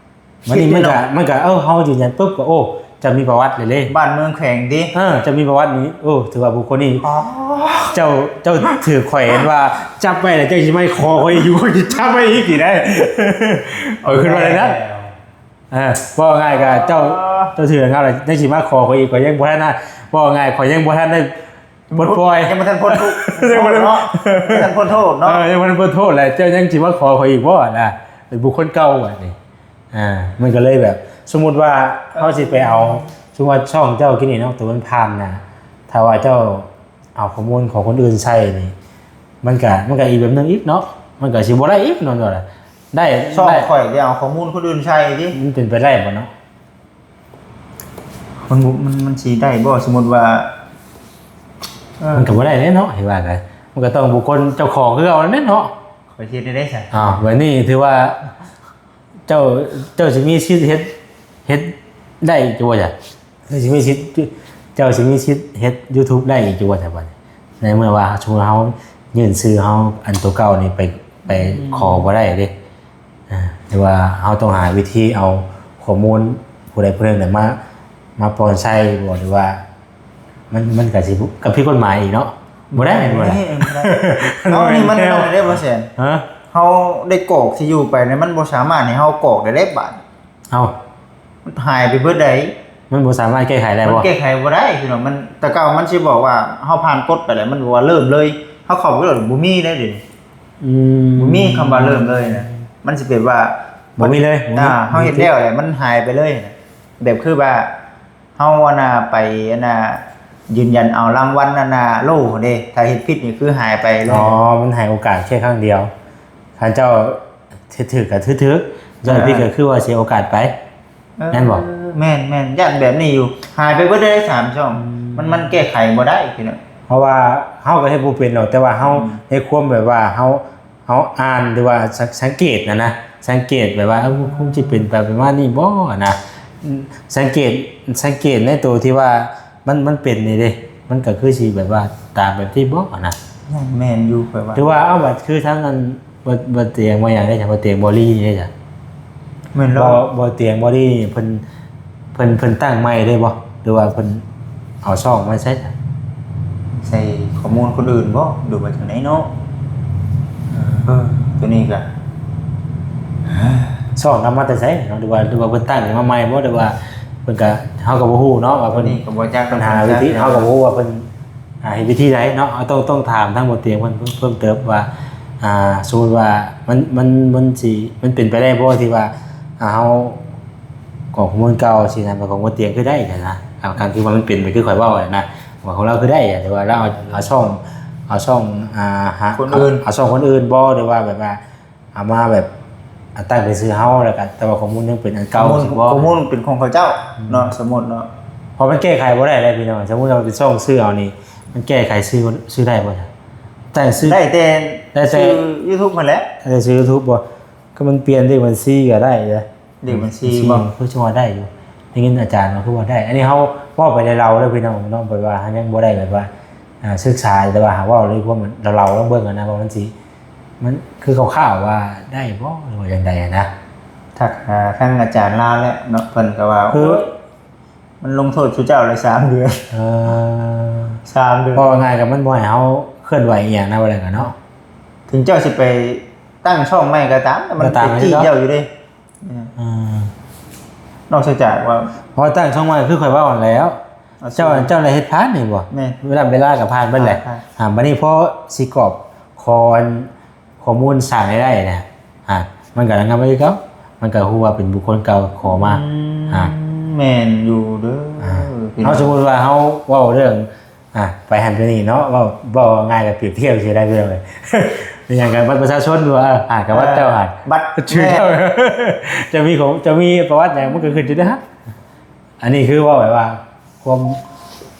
ມັນນີ້ມັນກະ ມັນກະ ເອີ ເຮົາຢືນຢັນປຶບກໍ ໂອ້ ຈະມີປະຫວັດເລີຍເດ້ ບ້ານເມືອງແຂວງຕິ ເອີ ຈະມີປະຫວັດນີ້ ໂອ້ ຖືວ່າບຸກຄົນນີ້ ອໍ ເຈົ້າ ເຈົ້າຖືກຂ້ອຍເຫັນວ່າຈັບໄວ້ແລ້ວ ເຈົ້າຊິມາຂໍຂ້ອຍຢູ່ ຂ້ອຍຊິຈັບໄວ້ອີກນີ້ໄດ໋ ຂ້ອຍຄິດວ່າໄດ້ນະ ເອີ ເວົ້າງ່າຍກະເຈົ້າ ອໍ ເຈົ້າຖືກເອົາແລ້ວ ຍັງຊິມາຂໍຂ້ອຍອີກ ຂ້ອຍຍັງບໍ່ທັນນະ ເວົ້າງ່າຍ ຂ້ອຍຍັງບໍ່ທັນໄດ້ ປົດປ່ອຍ ຍັງບໍ່ທັນພົ້ນໂທດ ຍັງບໍ່ທັນ ເນາະ ຍັງບໍ່ທັນພົ້ນໂທດເນາະ ເອີ ຍັງບໍ່ທັນພົ້ນໂທດແຫຼະ ເຈົ້າຍັງຊິມາຂໍຂ້ອຍອີກບໍ່ນະ ເປັນບຸກຄົນເກົ່າບັດນີ້ ອ່າ ມັນກໍເລີຍແບບ ສົມມຸດວ່າເຮົາຊິໄປເອົາ ສົມມຸດວ່າຊ່ອງເຈົ້າກີ້ນີ້ເນາະ ໂຕມັນຜ່ານນະ ຖ້າວ່າເຈົ້າເອົາຂໍ້ມູນຂອງຄົນອື່ນໃສ່ນີ້ ມັນກະ ມັນກະອີກແບບໜຶ່ງອີກເນາະ ມັນກະຊິບໍ່ໄດ້ອີກເນາະ ໄດ້ ຊ່ອງ ໄດ້ ຂ້ອຍໄດ້ເອົາຂໍ້ມູນຄົນອື່ນໃສ່ຕິ ມັນເປັນໄປໄດ້ບໍ່ເນາະ? ມັນບໍ່ ມັນ ມັນຊິໄດ້ບໍ່? ສົມມຸດວ່າ ເອີ ມັນກໍບໍ່ໄດ້ແຫຼະເນາະ ເຫັນວ່າກໍ ມັນກໍຕ້ອງບຸກຄົນເຈົ້າຂອງຄືເກົ່ານັ້ນແຫຼະເນາະ ຂ້ອຍຊິເຮັດໄດ້ໃສ? ອ້າວ ແບບນີ້ຖືວ່າເຈົ້າ ເຈົ້າຊິມີສິດເຮັດ ເຮັດໄດ້ຢູ່ບໍ່? ເຈົ້າຊິມີສິດ ເຈົ້າຊິມີສິດເຮັດຢູທູບໄດ້ຢູ່ບໍ່? ໃນເມື່ອວ່າ ສົມມຸດເຮົາຍື່ນຊື່ເຮົາ ອັນໂຕເກົ່ານີ້ໄປ ໄປ ອືມ ຂໍບໍ່ໄດ້ເດ້ ອ່າ ຫຼືວ່າເຮົາຕ້ອງຫາວິທີເອົາຂໍ້ມູນຜູ້ໃດຜູ້ໜຶ່ງນະມາ ມາປ່ອນໃສ່ບໍ່ ຫຼືວ່າມັນ ມັນກະຊິ ກະຜິດກົດໝາຍອີກເນາະ ບໍ່ໄດ້ແມ່ນບໍ່ລະ? ເອີ ບໍ່ໄດ້ ເອົາ ນີ້ມັນ ບໍ່ແມ່ນແນວນັ້ນເດ້ ບໍ່ແຊນ ຮະ? ເຮົາໄດ້ກອກທີ່ຢູ່ໄປນະ ມັນບໍ່ສາມາດໃຫ້ເຮົາກອກໄດ້ເດ້ບາດ ເອົ້າ ມັນຫາຍໄປເບິດໃດ໋ ມັນບໍ່ສາມາດແກ້ໄຂໄດ້ບໍ່? ມັນແກ້ໄຂບໍ່ໄດ້ພີ່ນ້ອງ ມັນ ແຕ່ເກົ່າມັນຊິບອກວ່າເຮົາຜ່ານກົດໄປແລ້ວ ມັນບອກວ່າເລີ່ມເລີຍ ເຮົາເຂົ້າໄປໂລດ ບໍ່ມີໄດ້ເດ ອືມ ບໍ່ມີຄຳວ່າເລີ່ມເລີຍນະ ມັນຊິເປັນວ່າ ບໍ່ມີເລີຍ ບໍ່ມີ ອ່າ ເຮົາເຮັດແລ້ວແຫຼະ ມັນຫາຍໄປເລີຍນະ ແບບຄືວ່າເຮົາອັນນ່າໄປອັນນ່າຢືນຢັນເອົາລາງວັນອັນນ່າໂລເດ້ ຖ້າເຮັດຜິດນີ້ຄືຫາຍໄປເລີຍ ອໍ ມັນໃຫ້ໂອກາດແຄ່ຄັ້ງດຽວ ຖ້າເຈົ້າ ຖືກກໍຖືກ ເຈົ້າຜິດກໍຄືວ່າເສຍໂອກາດໄປ ເອີ ແມ່ນບໍ່? ແມ່ນໆ ຢ້ານແບບນີ້ຢູ່ ຫາຍໄປເບິດໄດ້ສາມຊ່ອງ ອືມ ມັນ ມັນແກ້ໄຂບໍ່ໄດ້ພີ່ນ້ອງ ເພາະວ່າເຮົາກໍເຮັດບໍ່ເປັນດອກ ແຕ່ວ່າເຮົາ ອືມ ໃນຄວາມແບບວ່າເຮົາ ເຮົາອ່ານ ຫຼືວ່າ ສ- ສັງເກດນະນະ ສັງເກດແບບວ່າ ເອີ ມັນຄົງຊິເປັນໄປປະມານນີ້ບໍ່ນະ ອືມ ສັງເກດ ສັງເກດໃນໂຕທີ່ວ່າ ມັນ ມັນເປັນນີ້ເດ້ ມັນກໍຄືຊິແບບວ່າຕາມແບບທີ່ບອກຫັ້ນນະ ແມ່ນຢູ່ຂ້ອຍວ່າ ຖືວ່າ ເອົ້າ ບາດຄືທາງອັນ ບໍ່ ບໍ່ຕຽງບໍ່ຫຍັງເດ້ ບໍ່ຕຽງບໍ່ລີນີ້ເດ້ ແມ່ນແລ້ວ ບໍ່ ບໍ່ຕຽງບໍ່ລີນີ້ເພິ່ນ ເພິ່ນ ເພິ່ນຕັ້ງໃໝ່ເດ້ບໍ່ ຫຼືວ່າເພິ່ນເອົາຊ່ອງມາໃສ່ ໃສ່ຂໍ້ມູນຄົນອື່ນບໍ່ ຫຼືວ່າຈັ່ງໃດເນາະ ເອີ ໂຕນີ້ກະ ຊ່ອງນຳມາແຕ່ໃສເນາະ ຫຼືວ່າ ຫຼືວ່າເພິ່ນຕັ້ງຂຶ້ນມາໃໝ່ບໍ່ ຫຼືວ່າ ເພິ່ນກະ ເຮົາກໍບໍ່ຮູ້ເນາະວ່າເພິ່ນ ນີ້ກໍບໍ່ຈັກ ເພິ່ນຫາວິທີ ເຮົາກໍບໍ່ຮູ້ວ່າເພິ່ນ ອ່າ ເຮັດວິທີໃດເນາະ ເຮົາຕ້ອງ ຕ້ອງຖາມທາງບໍ່ຕຽງເພິ່ນເພີ່ມເຕີມວ່າ ອ່າ ສົມມຸດວ່າມັນ ມັນ ມັນຊິ ມັນເປັນໄປໄດ້ບໍ່ທີ່ວ່າ ອ່າ ເຮົາ ຂອງຄົນເກົ່າຊີ້ນະ ຂອງບໍ່ຕຽງຄືໄດ້ຫັ້ນນະ ເອົາ ການທີ່ວ່າມັນເປັນໄປຄືຂ້ອຍເວົ້າຫັ້ນນະ ວ່າຂອງລາວຄືໄດ້ ແຕ່ວ່າລາວເອົາ ເອົາຊ່ອງ ເອົາຊ່ອງ ອ່າ ຫາ ຄົນອື່ນ ເອົາ ເອົາຊ່ອງຄົນອື່ນບໍ່ ຫຼືວ່າແບບວ່າ ເອົາມາແບບ ອາ ຕັ້ງເປັນຊື່ເຮົາ ແລ້ວກໍ ແຕ່ວ່າຂໍ້ມູນຍັງເປັນອັນເກົ່າ ສົມມຸດ ຂໍ້ມູນເປັນຂອງເຂົາເຈົ້າ ອືມ ເນາະ ສົມມຸດເນາະ ເພາະມັນແກ້ໄຂບໍ່ໄດ້ເດ້ພີ່ນ້ອງ ສົມມຸດວ່າເປັນຊ່ອງຊື່ເອົານີ້ ມັນແກ້ໄຂຊື່ ຊື່ໄດ້ບໍ່? ຕັ້ງຊື່ ໄດ້ແຕ່ ໄດ້ແຕ່ ຊື່ຢູທູບຫັ້ນແຫຼະ ໄດ້ແຕ່ຊື່ຢູທູບບໍ່? ກໍມັນປ່ຽນເລກບັນຊີກໍໄດ້ເດ້ ເລກບັນຊີບໍ່? ຄືຊິວ່າໄດ້ຢູ່ ໄດ້ຍິນອາຈານວ່າຄືວ່າໄດ້ ອັນນີ້ເຮົາເວົ້າໄປແຕ່ເລົ່າເດີພີ່ນ້ອງເນາະ ແບບວ່າເຮົາຍັງບໍ່ໄດ້ແບບວ່າ ອ່າ ສຶກສາ ແຕ່ວ່າຫາເວົ້າດ້ວຍຄວາມລາວໆລອງເບິ່ງຫັ້ນນະ ວ່າມັນຊິ ມັນຄືຄ່າວໆວ່າໄດ້ບໍ່ ຫຼືວ່າຈັ່ງໃດຫັ້ນນະ ທັກຫາທາງອາຈານລາວແຫຼະເນາະ ເພິ່ນກໍວ່າ ຄື ໂອ້ຍ ມັນລົງໂທດຊຸເຈົ້າແລ້ວສາມເດືອນ ເອີ ສາມເດືອນ ເວົ້າງ່າຍໆກໍມັນບໍ່ໃຫ້ເຮົາເຄື່ອນໄຫວອີ່ຫຍັງນະ ວ່າແລ້ວກໍເນາະ ເຖິງເຈົ້າຊິໄປຕັ້ງຊ່ອງໃໝ່ກໍຕາມ ແຕ່ມັນ ກໍຕາມ ໄປຈີ້ເຈົ້າຢູ່ເດ້ ອືມ ນອກເສຍຈາກວ່າ ເພາະວ່າຕັ້ງຊ່ອງໃໝ່ຄືຂ້ອຍເວົ້າຫັ້ນແຫຼ້ວ ເຈົ້າ ເຈົ້າໄດ້ເຮັດຜ່ານນີ້ບໍ່? ແມ່ນ ເວລາ ເວລາກໍຜ່ານເບິດແຫຼະ ຜ່ານ ອ່າ ບັດນີ້ພໍຊິກອບຂໍອັນ ຂໍ້ມູນສ້າງລາຍໄດ້ນະ ອ່າ ມັນກໍລະງັບໄວ້ຄືເກົ່າ ມັນກໍຮູ້ວ່າເປັນບຸກຄົນເກົ່າຂໍມາ ອືມ ອ່າ ແມ່ນຢູ່ເດີ ອ່າ ພີ່ນ້ອງ ເຮົາສົມມຸດວ່າເຮົາເວົ້າເລື່ອງ ອ່າ ໄປຫັ້ນໄປນີ້ເນາະ ເວົ້າ ເວົ້າງ່າຍກໍປຽບທຽບຊິໄດ້ເລື່ອງເລີຍ ເປັນຫຍັງກັນ ບັດປະຊາຊົນ ຫຼືວ່າ ອ່າ ກັບບັດເຈົ້າຫັ້ນ ບັດຊື່ເຈົ້າ ແມ່ນ ຈະມີຂອງ ຈະມີປະຫວັດຫຍັງ ມັນກໍຂຶ້ນຢູ່ເດ້ ອັນນີ້ຄືເວົ້າແບບວ່າຄວາມ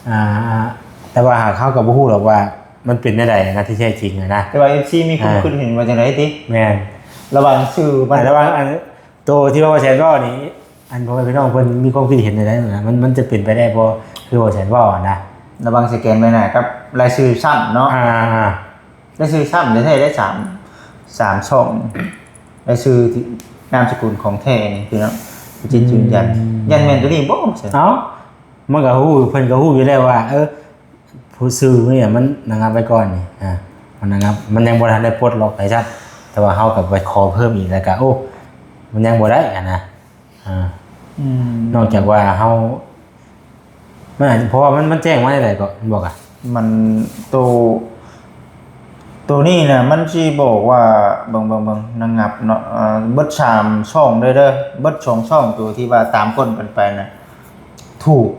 ອ່າ ແຕ່ວ່າຫາກເຮົາກໍບໍ່ຮູ້ດອກວ່າມັນເປັນແນວໃດນະທີ່ແທ້ຈິງນະ ແຕ່ວ່າເອັຟຊີມີຄວາມ ອ່າ ຄິດເຫັນວ່າຈັ່ງໃດຕິ ແມ່ນ ລະຫວ່າງຊື່ມັນ ລະຫວ່າງອັນໂຕທີ່ວ່າບ່າວແສນເວົ້ານີ້ ອັນພໍ່ແມ່ພີ່ນ້ອງເພິ່ນມີຄວາມຄິດເຫັນແນວໃດນະ? ມັນ ມັນຈະເປັນໄປໄດ້ບໍ່ ຄືບ່າວແສນເວົ້າຫັ້ນນະ? ລະຫວ່າງສະແກນໃບໜ້າກັບລາຍຊື່ຊ້ຳເນາະ. ອ່າ ລາຍຊື່ຊ້ຳແທ້ໆ ໄດ້ສາມ ສາມຊ່ອງ ລາຍຊື່ທີ່ ນາມສະກຸນຂອງແທ້ນີ້ພີ່ນ້ອງ ເພິ່ນຈະຢືນຢັນ. ອືມ ຢ້ານແມ່ນໂຕນີ້ບໍ່? ເອົ້າ ມັນກໍຮູ້ ເພິ່ນກໍຮູ້ຢູ່ແລ້ວວ່າ ເອີ ຜູ້ຊື່ນີ້ມັນລະງັບໄວ້ກ່ອນນີ້ ອ່າ ມັນລະງັບ ມັນຍັງບໍ່ທັນໄດ້ປົດລັອກໃຫ້ຊັດ ແຕ່ວ່າເຮົາກໍໄປຂໍເພີ່ມອີກ ແລ້ວກໍ ໂອ້ ມັນຍັງບໍ່ໄດ້ຫັ້ນນະ. ອ່າ ອືມ ນອກຈາກວ່າເຮົາ ມັນອາດ ເພາະວ່າມັນ ມັນແຈ້ງມາແນວໃດກໍ ມັນບອກ ມັນ ໂຕ ໂຕນີ້ນະ ມັນຊິບອກວ່າ ເບິ່ງ ເບິ່ງ ເບິ່ງ ລະງັບເນາະ ເອີ ເບິດສາມຊ່ອງເດີ ເບິດສອງຊ່ອງ ໂຕທີ່ວ່າຕາມກົ້ນກັນໄປນະ ຖືກ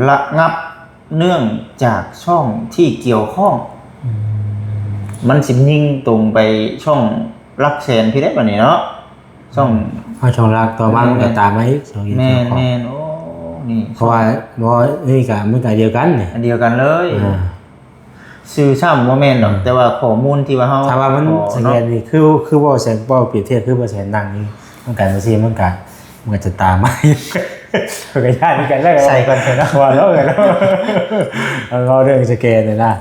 ລະງັບເນື່ອງຈາກຊ່ອງທີ່ກ່ຽວຂ້ອງ. ອືມ ມັນຊິຍິງຕົງໄປຊ່ອງຫຼັກແສນພີ້ໄດ໋ບາດນີ້ເນາະ ຊ່ອງ ເອົາຊ່ອງຫຼັກ ຕໍ່ມາມັນກໍຕາມມາອີກ ຊ່ອງທີ່ກ່ຽວຂ້ອງ. ແມ່ນໆ ໂອ້ ນີ້ ເພາະວ່າ ບໍ່ ນີ້ກໍ ມັນກໍອັນດຽວກັນນີ້ ອັນດຽວກັນເລີຍ. ອ່າ ຊື່ຊ້ຳບໍ່ແມ່ນດອກ ອືມ ແຕ່ວ່າຂໍ້ມູນທີ່ວ່າເຮົາ ຖ້າວ່າມັນ ຂໍ ສະແກນ ເນາະ ນີ້ ຄື ຄືບໍ່ແສນ ບໍ່ປຽບທຽບ ຄືບໍ່ແສນນັ່ງນີ້ ມັນການ ມັນຊິ ມັນກະ ມັນກະຈະຕາມມາ ມັນກະຢ້ານຄືກັນແລ້ວ ໃສ່ກ່ອນເນາະ ວ່າເນາະ ເວົ້າເລື່ອງສະແກນນີ້ນະ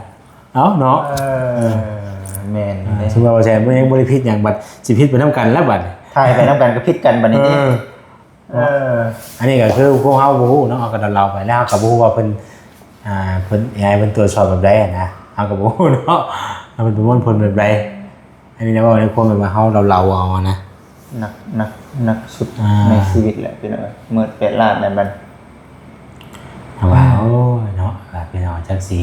ເອົ້າເນາະ. ເອີ ເອີ ແມ່ນ ອ່າ ເດ້ ສົມມຸດວ່າບໍ່ແສນ ບໍ່ ຍັງບໍ່ໄດ້ຜິດຫຍັງ ບັດຊິຜິດໄປນຳກັນແລ້ວບັດນີ້ ຖ່າຍໄປນຳກັນກໍຜິດກັນບັດນີ້ ເອີ ເອີ ອັນນີ້ກໍຄືພວກເຮົາບໍ່ຮູ້ເນາະ ເຮົາກໍເດົາໄປແລ້ວ ເຮົາກໍບໍ່ຮູ້ວ່າເພິ່ນ ອ່າ ເພິ່ນ ເອໄອ ເພິ່ນຕວດສອບແບບໃດຫັ້ນນະ ເຮົາກໍບໍ່ຮູ້ເນາະ ວ່າເພິ່ນປະມວນຜົນແບບໃດ. ອັນນີ້ນະ ເວົ້າໃນຄວາມແບບວ່າເຮົາເດົາເອົາຫັ້ນນະ ໜັກ ໜັກ ໜັກສຸດ ອ່າ ໃນຊີວິດແຫຼະພີ່ນ້ອງເອີຍ ໝົດແປດລ້ານແລ້ວບັດ ແຕ່ວ່າ ອ່າ ໂອ້ຍເນາະ ວ່າພີ່ນ້ອງຈັກຊິ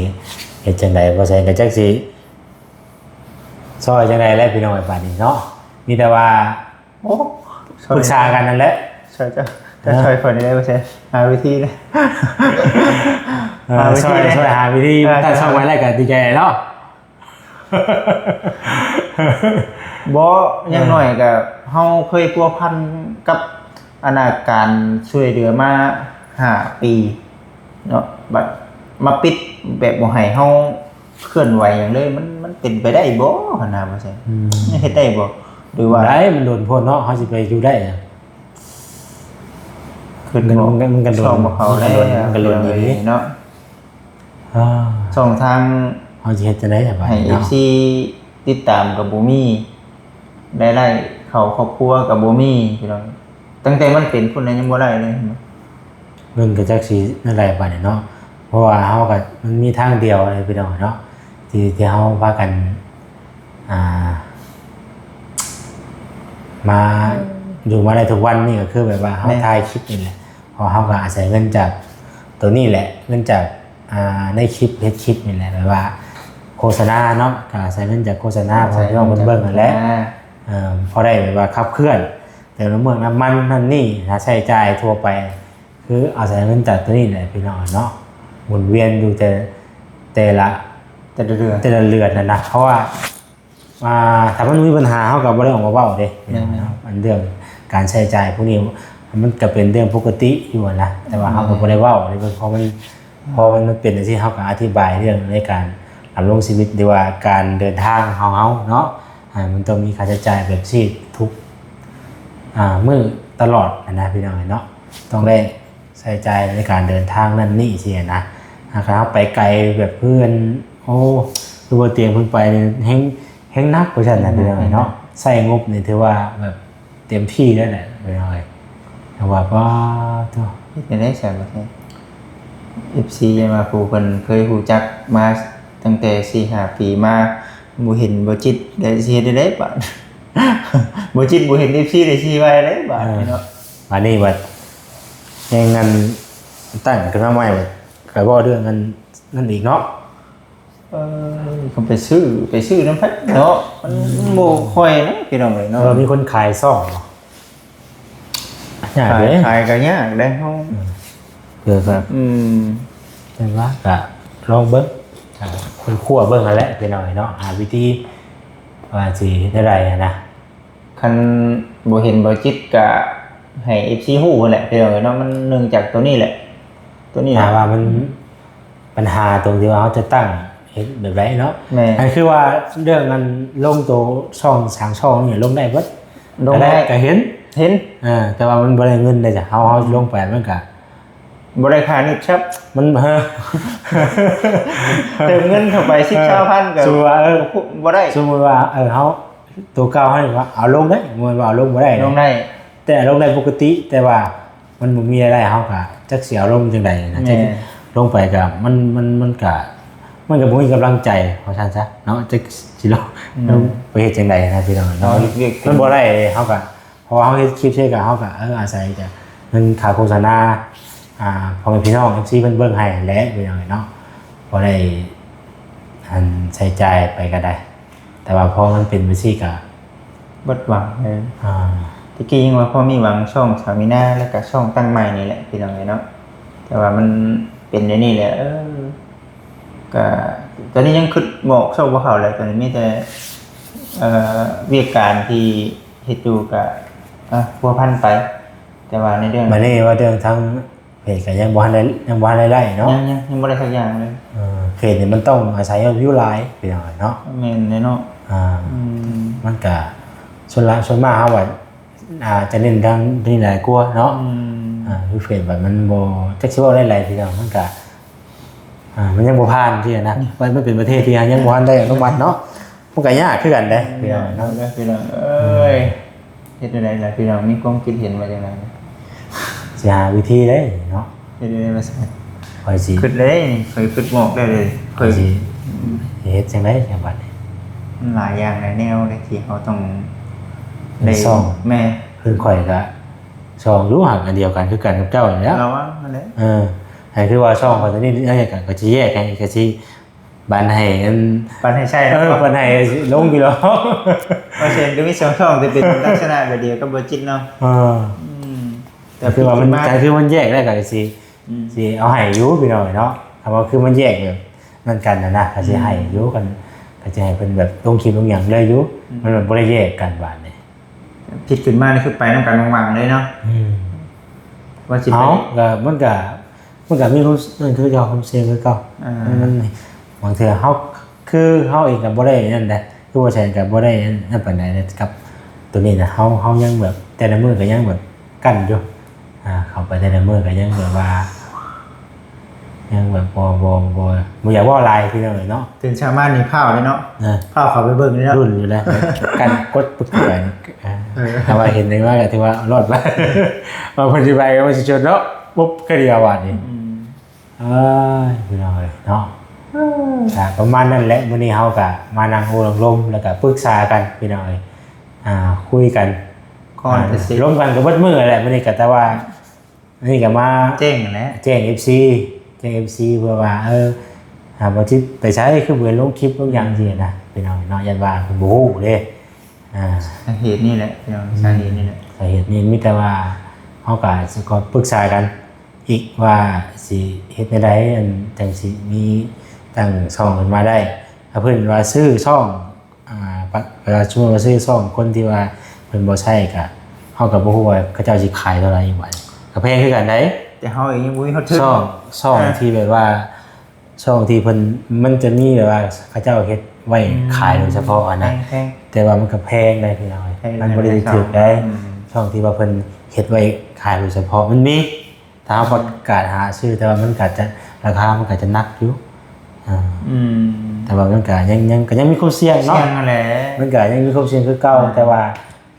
ເຮັດຈັ່ງໃດ ບໍ່ແສນກໍຈັກຊິຊ່ອຍຈັ່ງໃດແຫຼະພີ່ນ້ອງເອີຍ ບາດນີ້ເນາະ ມີແຕ່ວ່າ ໂອ້ ປຶກສາກັນນັ້ນແຫຼະ ຊ່ອຍເຈົ້າ ເຈົ້າ ອ່າ ຊ່ອຍຂ້ອຍໄດ້ບໍ່ແຊນ ຫາວິທີເລີຍ ເອີ ຫາວິທີ ຊ່ອຍ ເລີຍ ຊ່ອຍຫາວິທີ ເອີ ຕັ້ງຊ່ອງໄວ້ແລ້ວກໍດີໃຈເນາະ ບໍ່ ເອີ ຢ່າງໜ້ອຍກໍເຮົາເຄີຍພົວພັນກັບ ອັນນ່າ ການຊ່ວຍເຫຼືອມາຫ້າປີເນາະ ບັດມາປິດແບບບໍ່ໃຫ້ເຮົາ ເຄື່ອນໄຫວຫຍັງເລີຍ ມັນ ມັນເປັນໄປໄດ້ບໍ່ຫັ້ນນະ ວ່າຊັ້ນ ອືມ ມັນເຮັດໄດ້ບໍ່? ຫຼືວ່າ ໄດ້ ມັນດົນໂພດເນາະ ເຮົາຊິໄປຢູ່ໄດ້ຫຍັງ ຂຶ້ນ ມັນ ບໍ່ ມັນ ມັນກໍດົນ ຊ່ອງບໍ່ເຂົ້າແລ້ວ ມັນກໍດົນ ມັນກໍດົນອີ່ຫຼີເນາະ ອ່າ ຊ່ອງທາງ ເຮົາຊິເຮັດຈັ່ງໃດບາດນີ້ເນາະ ໃຫ້ ເອັຟຊີ ຕິດຕາມກໍບໍ່ມີ ລາຍໄດ້ເຂົ້າຄອບຄົວກໍບໍ່ມີ ພີ່ນ້ອງ ຕັ້ງແຕ່ມັນເປັນພຸ້ນນະ ຍັງບໍ່ໄດ້ເລີຍ ເງິນກໍຈັກຊິແນວໃດບາດນີ້ເນາະ ເພາະວ່າເຮົາກໍ ມັນມີທາງດຽວເລີຍພີ່ນ້ອງເນາະ ທີ່ ທີ່ເຮົາພາກັນ ອ່າ ມາ ອືມ ຢູ່ມາໄດ້ທຸກວັນນີ້ ກໍຄືແບບວ່າເຮົາ ແມ່ນ ຖ່າຍຄລິບນີ້ແຫຼະ ເພາະເຮົາກໍອາໄສເງິນຈາກໂຕນີ້ແຫຼະ ເງິນຈາກ ອ່າ ໃນຄລິບ ເຮັດຄລິບນີ້ແຫຼະ ແບບວ່າໂຄສະນາເນາະ ກໍອາໄສເງິນຈາກໂຄສະນາ ອາໄສເງິນຈາກໂຄສະນາ ພໍ່ພີ່ນ້ອງເພິ່ນເບິ່ງຫັ້ນແຫຼະ ເອີ ພໍໄດ້ແບບວ່າຂັບເຄື່ອນ ແຕ່ລະມື້ ນ້ຳມັນນັ້ນນີ້ ຄ່າໃຊ້ຈ່າຍທົ່ວໄປ ຄືອາໄສເງິນຈາກໂຕນີ້ແຫຼະພີ່ນ້ອງເນາະ ໝູນວຽນຢູ່ແຕ່ ແຕ່ລະ ແຕ່ລະເດືອນ ແຕ່ລະເດືອນຫັ້ນນະ ເພາະວ່າ ອ່າ ຖ້າມັນມີບັນຫາ ເຮົາກໍບໍ່ໄດ້ອອກມາເວົ້າເດ້ ແມ່ນໆ ເນາະ ອັນເລື່ອງການໃຊ້ຈ່າຍພວກນີ້ ມັນກໍເປັນເລື່ອງປົກກະຕິຢູ່ຫັ້ນນະ ແຕ່ວ່າເຮົາກໍ ແມ່ນ ບໍ່ໄດ້ເວົ້າເດ້ ເພາະມັນ ເພາະມັນເປັນຈັ່ງຊີ້ ເຮົາກໍອະທິບາຍເລື່ອງໃນການດຳລົງຊີວິດ ຫຼືວ່າການເດີນທາງຂອງເຮົາເນາະ ອ່າ ມັນຕ້ອງມີຄ່າໃຊ້ຈ່າຍແບບຊີ້ທຸກ ອ່າ ມື້ຕະຫຼອດຫັ້ນນະ ພີ່ນ້ອງເອີຍເນາະ ຕ້ອງໄດ້ ໃຊ້ຈ່າຍໃນການເດີນທາງນັ້ນນີ້ຊີ້ນະ ຖ້າເຮົາໄປໄກແບບເພື່ອນ ໂອ້ ຄືບໍ່ຕຽງເພິ່ນໄປແຮງ ແຮງໜັກວ່າຊັ້ນນະ ອືມ ພີ່ນ້ອງເນາະ ແມ່ນໆ ໃຊ້ງົບນີ້ຖືວ່າແບບເຕັມທີ່ແລ້ວແຫຼະ ພີ່ນ້ອງເອີຍ ແຕ່ວ່າ ປາດໂທ້ ເຮັດແນວໃດຊັ້ນບັດນີ້ ເອັຟຊີ ຢ່າວ່າຜູ້ເພິ່ນເຄີຍຮູ້ຈັກມາຕັ້ງແຕ່ສີ່ຫ້າປີມາ ບໍ່ເຫັນບໍ່ຈິດ ແລ້ວຊິເຮັດແນວໃດບາດ ບໍ່ຈິດບໍ່ເຫັນ ເອັຟຊີ ແລ້ວຊິວ່າແນວໃດບາດ ເອີ ເນາະ ບາດນີ້ບັດ ແຮງອັນຕັ້ງຂຶ້ນມາໃໝ່ ກໍເວົ້າເລື່ອງອັນນັ້ນອີກເນາະ ເອີ ກໍໄປຊື້ ໄປຊື້ນຳໃຜເນາະ ມັນ ອືມ ບໍ່ຄ່ອຍນະພີ່ນ້ອງເອີຍເນາະ ເອີ ມີຄົນຂາຍຊ່ອງບໍ່? ຍາກເດ້ ຂາຍ ຂາຍກໍຍາກເດ້ເຮົາ ເອີ ເພື່ອແບບ ອືມ ແຕ່ວ່າກໍລອງເບິ່ງ ອ່າ ຄົ້ນຄວ້າເບິ່ງຫັ້ນແຫຼະພີ່ນ້ອງເອີຍເນາະ ຫາວິທີວ່າຊິເຮັດແນວໃດຫັ້ນນະ ຄັນບໍ່ເຫັນບໍ່ຈິດກະໃຫ້ເອັຟຊີຮູ້ຫັ້ນແຫຼະພີ່ນ້ອງເອີຍເນາະ ມັນເນື່ອງຈາກໂຕນີ້ແຫຼະ ໂຕນີ້ແຫຼະ ຖ້າວ່າມັນ ບັນຫາຕົງທີ່ວ່າເຮົາຈະຕັ້ງ ເຮັດແບບໃດເນາະ? ແມ່ນ ອັນຄືວ່າເລື່ອງອັນລົງໂຕຊ່ອງ ສ້າງຊ່ອງນີ້ລົງໄດ້ເບິດ ລົງໄດ້ ກໍເຫັນ ເຫັນ ເອີ ແຕ່ວ່າມັນບໍ່ໄດ້ເງິນເດ້ຈ້ະ ເຮົາ ເຮົາລົງໄປມັນກໍ ບໍ່ໄດ້ຄ່ານິດຊັບ ມັນ ເອີ ເຕີມເງິນເຂົ້າໄປສິບ ເອີ ຊາວພັນກໍ ສົມມຸດວ່າ ເອີ ບໍ່ໄດ້ ສົມມຸດວ່າ ເອີ ເຮົາ ໂຕເກົ່າເຮົານີ້ວ່າເອົາລົງໄດ້ ບໍ່ແມ່ນວ່າເອົາລົງບໍ່ໄດ້ ລົງໄດ້ ແຕ່ເອົາລົງໄດ້ປົກກະຕິ ແຕ່ວ່າມັນບໍ່ມີລາຍໄດ້ ເຮົາກໍຈັກຊິເອົາລົງຈັ່ງໃດນະ ແມ່ນ ຈັກຊິລົງໄປກໍມັນ ມັນ ມັນກໍ ມັນກໍບໍ່ມີກຳລັງໃຈ ວ່າຊັ້ນຊະເນາະ ຈັກຊິລົງ ແມ່ນ ໄປເຮັດຈັ່ງໃດນະພີ່ນ້ອງເນາະ ເຮົາເຮັດວຽກ ມັນບໍ່ໄດ້ເດ້ ເຮົາກໍ ເພາະວ່າເຮົາເຮັດຄລິບເສຍກໍ ເຮົາກໍ ເອີ ອາໄສຈາກເງິນຄ່າໂຄສະນາ ອ່າ ພໍ່ແມ່ພີ່ນ້ອງ ເອັຟຊີ ເພິ່ນເບິ່ງໃຫ້ແຫຼະ ພີ່ນ້ອງເນາະ ພໍໄດ້ ອັນ ໃຊ້ຈ່າຍໄປກໍໄດ້ ແຕ່ວ່າພໍມັນເປັນຈັ່ງຊີ້ກໍ ເບິດຫວັງເລີຍ ອ່າ ແຕ່ກີ້ຍັງວ່າພໍມີຫວັງຊ່ອງສາວມີນາ ແລ້ວກໍຊ່ອງຕັ້ງໃໝ່ນີ້ແຫຼະ ພີ່ນ້ອງເອີຍເນາະ ແຕ່ວ່າມັນເປັນແນວນີ້ແຫຼະ ເອີ ກໍ ຕອນນີ້ຍັງຄິດບອກໂຊກບໍ່ເຂົ້າເລີຍ ຕອນນີ້ມີແຕ່ ເອີ ວຽກການທີ່ເຮັດຢູ່ກໍ ເອີ ພົວພັນໄປ ແຕ່ວ່າໃນເລື່ອງ ບາດນີ້ວ່າເລື່ອງທາງ ເພຈກໍຍັງບໍ່ທັນໄດ້ ຍັງບໍ່ທັນໄດ້ໄລ່ເນາະ ຍັງ ຍັງ ຍັງບໍ່ໄດ້ສັກຢ່າງເລີຍ ເອີ ເພຈນີ້ມັນຕ້ອງອາໄສຍອດວິວຫຼາຍ ພີ່ນ້ອງເນາະ ແມ່ນແຫຼະເນາະ ອ່າ ອືມ ມັນກະ ສ່ວນຫຼາຍ ສ່ວນມາກເຮົາວ່າ ອ່າ ຈະເນັ້ນທາງນີ້ຫຼາຍກວ່າເນາະ ອືມ ອ່າ ຄືເຟສແບບມັນບໍ່ ຈັກຊິເວົ້າໄດ້ຫຼາຍ ພີ່ນ້ອງ ມັນກະ ອ່າ ມັນຍັງບໍ່ຜ່ານຊີ້ນະ ມັນເປັນປະເທດທີ່ຍັງບໍ່ທັນໄດ້ອະນຸມັດເນາະ ມັນກໍຍາກຄືກັນເດ້ ພີ່ນ້ອງເນາະ ຍາກເດີພີ່ນ້ອງເອີຍ ເຮັດແນວໃດລະພີ່ນ້ອງ ມີຄວາມຄິດເຫັນວ່າຈັ່ງໃດ? ຊິຫາວິທີເດ້ເນາະ ເຮັດແນວໃດລະຊັ້ນ? ຂ້ອຍຊິ ຄິດເດ້ ຂ້ອຍຄິດບໍ່ອອກແລ້ວເດ້ ຂ້ອຍຊິເຮັດຈັ່ງໃດແລ້ວບັດນີ້? ມັນຫຼາຍຢ່າງຫຼາຍແນວເດ້ທີ່ເຮົາຕ້ອງໄດ້ ໄດ້ຊ່ອງ ແມ່ນ ຄືຂ້ອຍກະຊ່ອງຢູ່ ຫາກອັນດຽວກັນຄືກັນກັບເຈົ້ານີ້ແຫຼະ ລະຫວ່າງນັ້ນແຫຼະ ເອີ ໃຫ້ຄືວ່າຊ່ອງຂ້ອຍຕົວນີ້ ເອີ ກໍ ກໍຊິແຍກໃຫ້ ກໍຊິ ປັນໃຫ້ອັນ ປັນໃຫ້ໃຊ້ ເອີ ເນາະ ປັນໃຫ້ລົງຢູ່ດອກ ເອີ ເຊັ່ນກໍມີສອງຊ່ອງທີ່ເປັນລັກສະນະແບບດຽວກັບບໍ່ຈິດເນາະ ເອີ ອືມ ແຕ່ຄືວ່າມັນ ກໍຄືມັນແຍກແລ້ວກໍຊິ ອືມ ຊິເອົາໃຫ້ຢູ່ພີ່ນ້ອງເນາະ ຖ້າວ່າຄືມັນແຍກແບບນັ້ນກັນນະ ກໍຊິໃຫ້ຢູ່ ອືມ ກັນ ກໍຊິໃຫ້ເພິ່ນແບບລົງຄລິບລົງຫຍັງເລີຍຢູ່ ອືມ ມັນແບບບໍ່ໄດ້ແຍກກັນບາດນີ້ ຜິດຂຶ້ນມານີ້ຄືໄປນຳກັນຫວ່າງໆເລີຍເນາະ ອືມ ວ່າຊິໄປ ເອົ້າ ກໍມັນກໍ ມັນກໍມີຄວາມ ນັ້ນຄືເຈົ້າ ຄວາມສ່ຽງຄືເກົ່າ ອ່າ ມັນ ບາງເທື່ອເຮົາ ຄືເຮົາເອງກໍບໍ່ໄດ້ນັ້ນໃດ ຄືບໍ່ແຊນກໍບໍ່ໄດ້ນັ້ນປານໃດນະ ກັບໂຕນີ້ນະ ເຮົາ ເຮົາຍັງແບບ ແຕ່ລະມື້ກໍຍັງແບບກັ້ນຢູ່ ອ່າ ເຂົ້າໄປແຕ່ລະມື້ກໍຍັງແບບວ່າ ຍັງແບບບໍ່ ບໍ່ ບໍ່ ບໍ່ຢາກເວົ້າຫຼາຍ ພີ່ນ້ອງເອີຍເນາະ ຕື່ນເຊົ້າມານີ້ພ້າວເລີຍເນາະ ອ່າ ພ້າວເຂົ້າໄປເບິ່ງເລີຍເນາະ ລຸ້ນຢູ່ແລ້ວ ກັ້ນກົດປຶກເຂົ້າໄປ ເອີ ຖ້າວ່າເຫັນໄດ້ມາກໍຖືວ່າລອດໄປ ວ່າເພິ່ນຊິໄປກໍມັນຊິຈົນເນາະ ປຸບ ກະດຽວບາດນີ້ ອືມ ເອີຍ ພີ່ນ້ອງເອີຍເນາະ ກໍປະມານນັ້ນແຫຼະ ມື້ນີ້ເຮົາກໍມານັ່ງໂອ້ນັ່ງລົມ ແລ້ວກໍປຶກສາກັນ ພີ່ນ້ອງເອີຍ ອ່າ ຄຸຍກັນ ກ່ອນ ອ່າ ຈະເສັດ ລົມກັນກໍເບິດມື້ແຫຼະມື້ນີ້ກໍ ແຕ່ວ່າມື້ນີ້ກໍມາແຈ້ງຫັ້ນແຫຼະ ແຈ້ງເອັຟຊີ ແຈ້ງເອັຟຊີ ເພື່ອວ່າ ເອີ ອ່າ ບໍ່ຈິດໄປໃສ ຄືບໍ່ເຫັນລົງຄລິບລົງຫຍັງຊີ້ນະ ພີ່ນ້ອງເນາະ ຢ້ານວ່າເພິ່ນບໍ່ຮູ້ເດ້ ອ່າ ສາເຫດນີ້ແຫຼະ ພີ່ນ້ອງ ອືມ ສາເຫດນີ້ແຫຼະ ສາເຫດນີ້ ມີແຕ່ວ່າເຮົາກໍຊິຂໍປຶກສາກັນອີກວ່າຊິເຮັດແນວໃດ ອັນ ຈັ່ງຊິມີຕັ້ງຊ່ອງຂຶ້ນມາໄດ້ ຖ້າເພິ່ນວ່າຊື້ຊ່ອງ ອ່າ ປະ ເວລາສົມມຸດວ່າຊື້ຊ່ອງຄົນທີ່ວ່າເພິ່ນບໍ່ໃຊ້ ກະ ເຮົາກໍບໍ່ຮູ້ວ່າເຂົາເຈົ້າຊິຂາຍເທົ່າໃດອີກ ບາດນີ້ກໍແພງຄືກັນໃດ໋ ແຕ່ເຮົາເອງຍັງບໍ່ມີຮອດທຶນ ຊ່ອງ ຊ່ອງ ເອີ ທີ່ແບບວ່າ ຊ່ອງທີ່ເພິ່ນ ມັນຈະມີແບບວ່າເຂົາເຈົ້າເຮັດໄວ້ ອືມ ຂາຍໂດຍສະເພາະຫັ້ນນະ ແພງໆ ແຕ່ວ່າມັນກໍແພງໄດ໋ພີ່ນ້ອງ ແພງ ມັນບໍ່ໄດ້ຖືກໄດ໋ ອືມ ຊ່ອງທີ່ວ່າເພິ່ນເຮັດໄວ້ຂາຍໂດຍສະເພາະມັນມີ ຖ້າເຮົາປະກາດຫາຊື້ ແຕ່ວ່າມັນກໍຈະ ລາຄາມັນກໍຈະໜັກຢູ່ ອ່າ ອືມ ແຕ່ວ່າມັນກໍຍັງ ຍັງ ກໍຍັງມີຄວາມສ່ຽງເນາະ ສ່ຽງຫັ້ນແຫຼະ ມັນກໍຍັງມີຄວາມສ່ຽງຄືເກົ່າ ອ່າ ແຕ່ວ່າ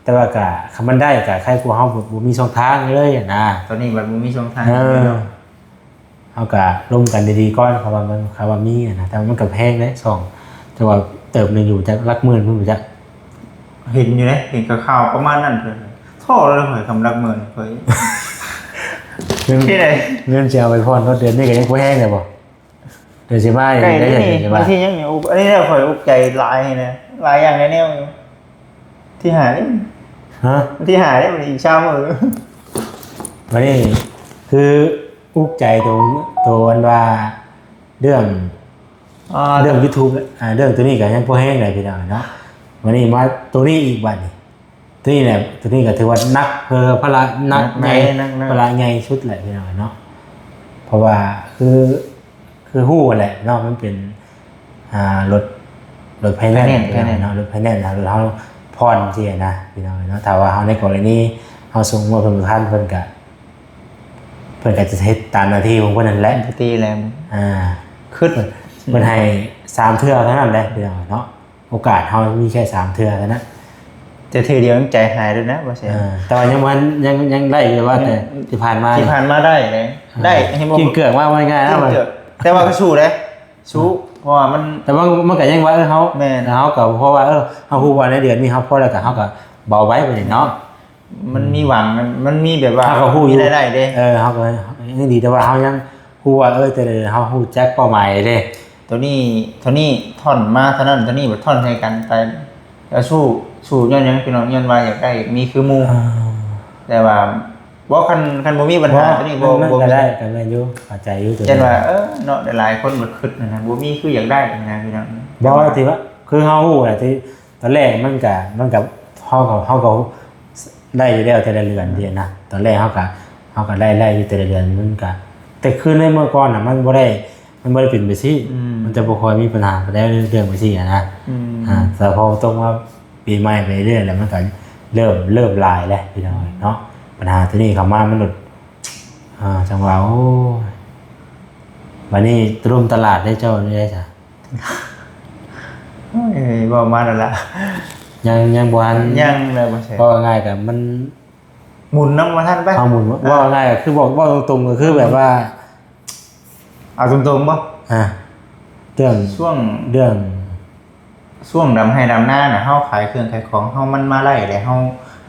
ແຕ່ວ່າກໍ ຄັນມັນໄດ້ກໍໃຄກວ່າເຮົາບໍ່ ບໍ່ມີຊ່ອງທາງເລີຍຫັ້ນນະ ຕອນນີ້ບັດບໍ່ມີຊ່ອງທາງ ເອີ ເນາະ ເຮົາກໍລົມກັນດີໆກ່ອນ ເພາະວ່າມັນ ຄຳວ່າມີຫັ້ນນະ ແຕ່ວ່າມັນກໍແພງເດ້ ຊ່ອງ ແຕ່ວ່າເຕີບໜຶ່ງຢູ່ຈັກຫຼັກໝື່ນພຸ້ນ ບໍ່ຈັກ ເຫັນຢູ່ເດ້ ເຫັນຂ່າວໆປະມານນັ້ນ ພໍແລ້ວຂ້ອຍ ຄຳຫຼັກໝື່ນຂ້ອຍ ເງິນ ທີ່ໃດ ເງິນຊິເອົາໄປຜ່ອນຮອດເດືອນນີ້ກໍຍັງບໍ່ແຮງເດ້ບໍ່? ເດືອນສິບຫ້ານີ້ ໃກ້ ໄດ້ ເດືອນສິບຫ້າ ວັນທີຫຍັງນີ້ ອຸກ ອັນນີ້ແຫຼະຂ້ອຍອຸກໃຈຫຼາຍນະ ຫຼາຍຢ່າງຫຼາຍແນວຢູ່ ທີຫ້ານີ້ ຮະ? ວັນທີຫ້ານີ້ ວັນທີຊາວມື້ ບັດນີ້ຄືອຸກໃຈໂຕ ໂຕອັນວ່າເລື່ອງ ອ່າ ເລື່ອງຢູທູບ ອ່າ ເລື່ອງໂຕນີ້ກໍຍັງພໍແຮງໄດ໋ພີ່ນ້ອງເນາະ ບັດນີ້ມາໂຕນີ້ອີກບັດນີ້ ໂຕນີ້ແຫຼະ ໂຕນີ້ກໍຖືວ່າໜັກ ເອີ ພາລະໜັກ ໜັກ ໃຫຍ່ ໜັກ ພາລະໃຫຍ່ສຸດແຫຼະພີ່ນ້ອງເນາະ ເພາະວ່າຄື ຄືຮູ້ຫັ້ນແຫຼະເນາະ ມັນເປັນ ອ່າ ລົດ ລົດໄຟແນນ ໄຟແນນ ເນາະ ລົດໄຟແນນ ແລ້ວລົດເຮົາຜ່ອນຊີ້ນະ ພີ່ນ້ອງເນາະ. ຖ້າວ່າເຮົາ ໃນກໍລະນີເຮົາສົ່ງມອບໃຫ້ເພິ່ນບໍ່ທັນ ເພິ່ນກະ ເພິ່ນກະຈະເຮັດຕາມໜ້າທີ່ຂອງເພິ່ນນັ້ນແຫຼະ ປົກກະຕິແລ້ວ ອ່າ ຄຶດ ເພິ່ນໃຫ້ສາມເທື່ອເທົ່ານັ້ນແຫຼະ ພີ່ນ້ອງເນາະ. ໂອກາດເຮົາມີແຄ່ສາມເທື່ອເທົ່ານັ້ນ ແຕ່ເທື່ອດຽວຍັງໃຈຫາຍໂດຍນະ ບໍ່ແຊນ. ເອີ ແຕ່ວ່າຍັງບໍ່ທັນ ຍັງ ຍັງໄດ້ຢູ່ ແຕ່ວ່າ ອືມ ແຕ່ທີ່ຜ່ານມາ ທີ່ຜ່ານມາໄດ້ເດ້ ອ່າ ໄດ້ ຍັງບໍ່ ກິນເກືອກມາວ່າງ່າຍນະ ກິນເກືອກ ແຕ່ວ່າກໍສູ້ເດ້ ສູ້ ເພາະວ່າມັນ ແຕ່ວ່າມັນກໍຍັງວ່າ ເອີ ເຮົາ ແມ່ນ ເຮົາກໍ ເພາະວ່າ ເອີ ເຮົາຮູ້ວ່າໃນເດືອນນີ້ເຮົາພໍແລ້ວ ກໍເຮົາກໍເບົາໄປບັດນີ້ເນາະ. ມັນມີຫວັງ ມັນມີແບບວ່າ ເຮົາກໍຮູ້ຢູ່ ມີລາຍໄດ້ເດ້ ເອີ ເຮົາກໍຍັງດີ ແຕ່ວ່າເຮົາຍັງຮູ້ວ່າ ເອີ ແຕ່ລະເດືອນເຮົາຮູ້ຈັກເປົ້າໝາຍເດ້ ໂຕນີ້ ໂຕນີ້ທ່ອນມາເທົ່ານັ້ນ ໂຕນີ້ແບບທ່ອນໃສ່ກັນໄປ ແລ້ວສູ້ ສູ້ຍ້ອນຫຍັງ ພີ່ນ້ອງ? ຍ້ອນວ່າຢາກໄດ້ມີຄືໝູ່ ອ່າ ແຕ່ວ່າ ບໍ່ ຄັນ ຄັນບໍ່ມີບັນຫາ ບໍ່ ໂຕນີ້ບໍ່ ມັນ ມັນ ບໍ່ ກໍໄດ້ ກໍແມ່ນຢູ່ ເຂົ້າໃຈຢູ່ໂຕນີ້ ຢ້ານວ່າ ເອີ ເນາະ ຫຼາຍໆຄົນກໍຄຶດນະ ບໍ່ມີຄືຢາກໄດ້ນະ ພີ່ນ້ອງ. ບໍ່ ທີ່ວ່າ ຄືເຮົາຮູ້ນະ ທີ່ ຕອນແລກມັນກະ ມັນກະ ເຮົາກໍ ເຮົາກໍໄດ້ຢູ່ແລ້ວແຕ່ລະເດືອນ ອືມ ຊີ້ນະ. ຕອນແລກເຮົາກະ ເຮົາກໍໄດ້ ໄດ້ຢູ່ແຕ່ລະເດືອນ ມັນກະ ແຕ່ຄືໃນເມື່ອກ່ອນນະ ມັນບໍ່ໄດ້ ມັນບໍ່ໄດ້ເປັນແບບຊີ້ ອືມ ມັນຈະບໍ່ຄ່ອຍມີບັນຫາປານໃດເລື່ອງແບບຊີ້ນະ ອືມ ອ່າ ແຕ່ພໍຕົກມາປີໃໝ່ໄປເລື້ອຍແລ້ວ ມັນກໍເລີ່ມ ເລີ່ມຫຼາຍແລ້ວ ພີ່ນ້ອງເນາະ. ບັນຫາໂຕນີ້ເຂົ້າມາ ມັນ ອ່າ ຈັ່ງວ່າ ໂອ້ຍ ບັດນີ້ຕົວລົມຕະຫຼາດເດ້ ເຈົ້ານີ້ໄດ້ຊະ? ໂອ້ຍ ເວົ້າມາແລ້ວລະ ຍັງ ຍັງບໍ່ທັນ ຍັງແລ້ວບໍ່ແຊນ ເວົ້າງ່າຍໆ ກໍມັນໝູນນຳບໍ່ທັນໄປ ເຮົາໝູນ ອ່າ ເວົ້າງ່າຍໆ ກໍຄື ເວົ້າ ເວົ້າຕົງໆ ກໍຄືແບບວ່າ ເອົາຕົງໆບໍ່ ອ່າ ເລື່ອງ ຊ່ວງ ເລື່ອງ ຊ່ວງດຳໄຮ່ດຳນານະ ເຮົາຂາຍເຄື່ອງຂາຍຂອງເຮົາມັນມາໄດ້ແລ້ວ ເຮົາ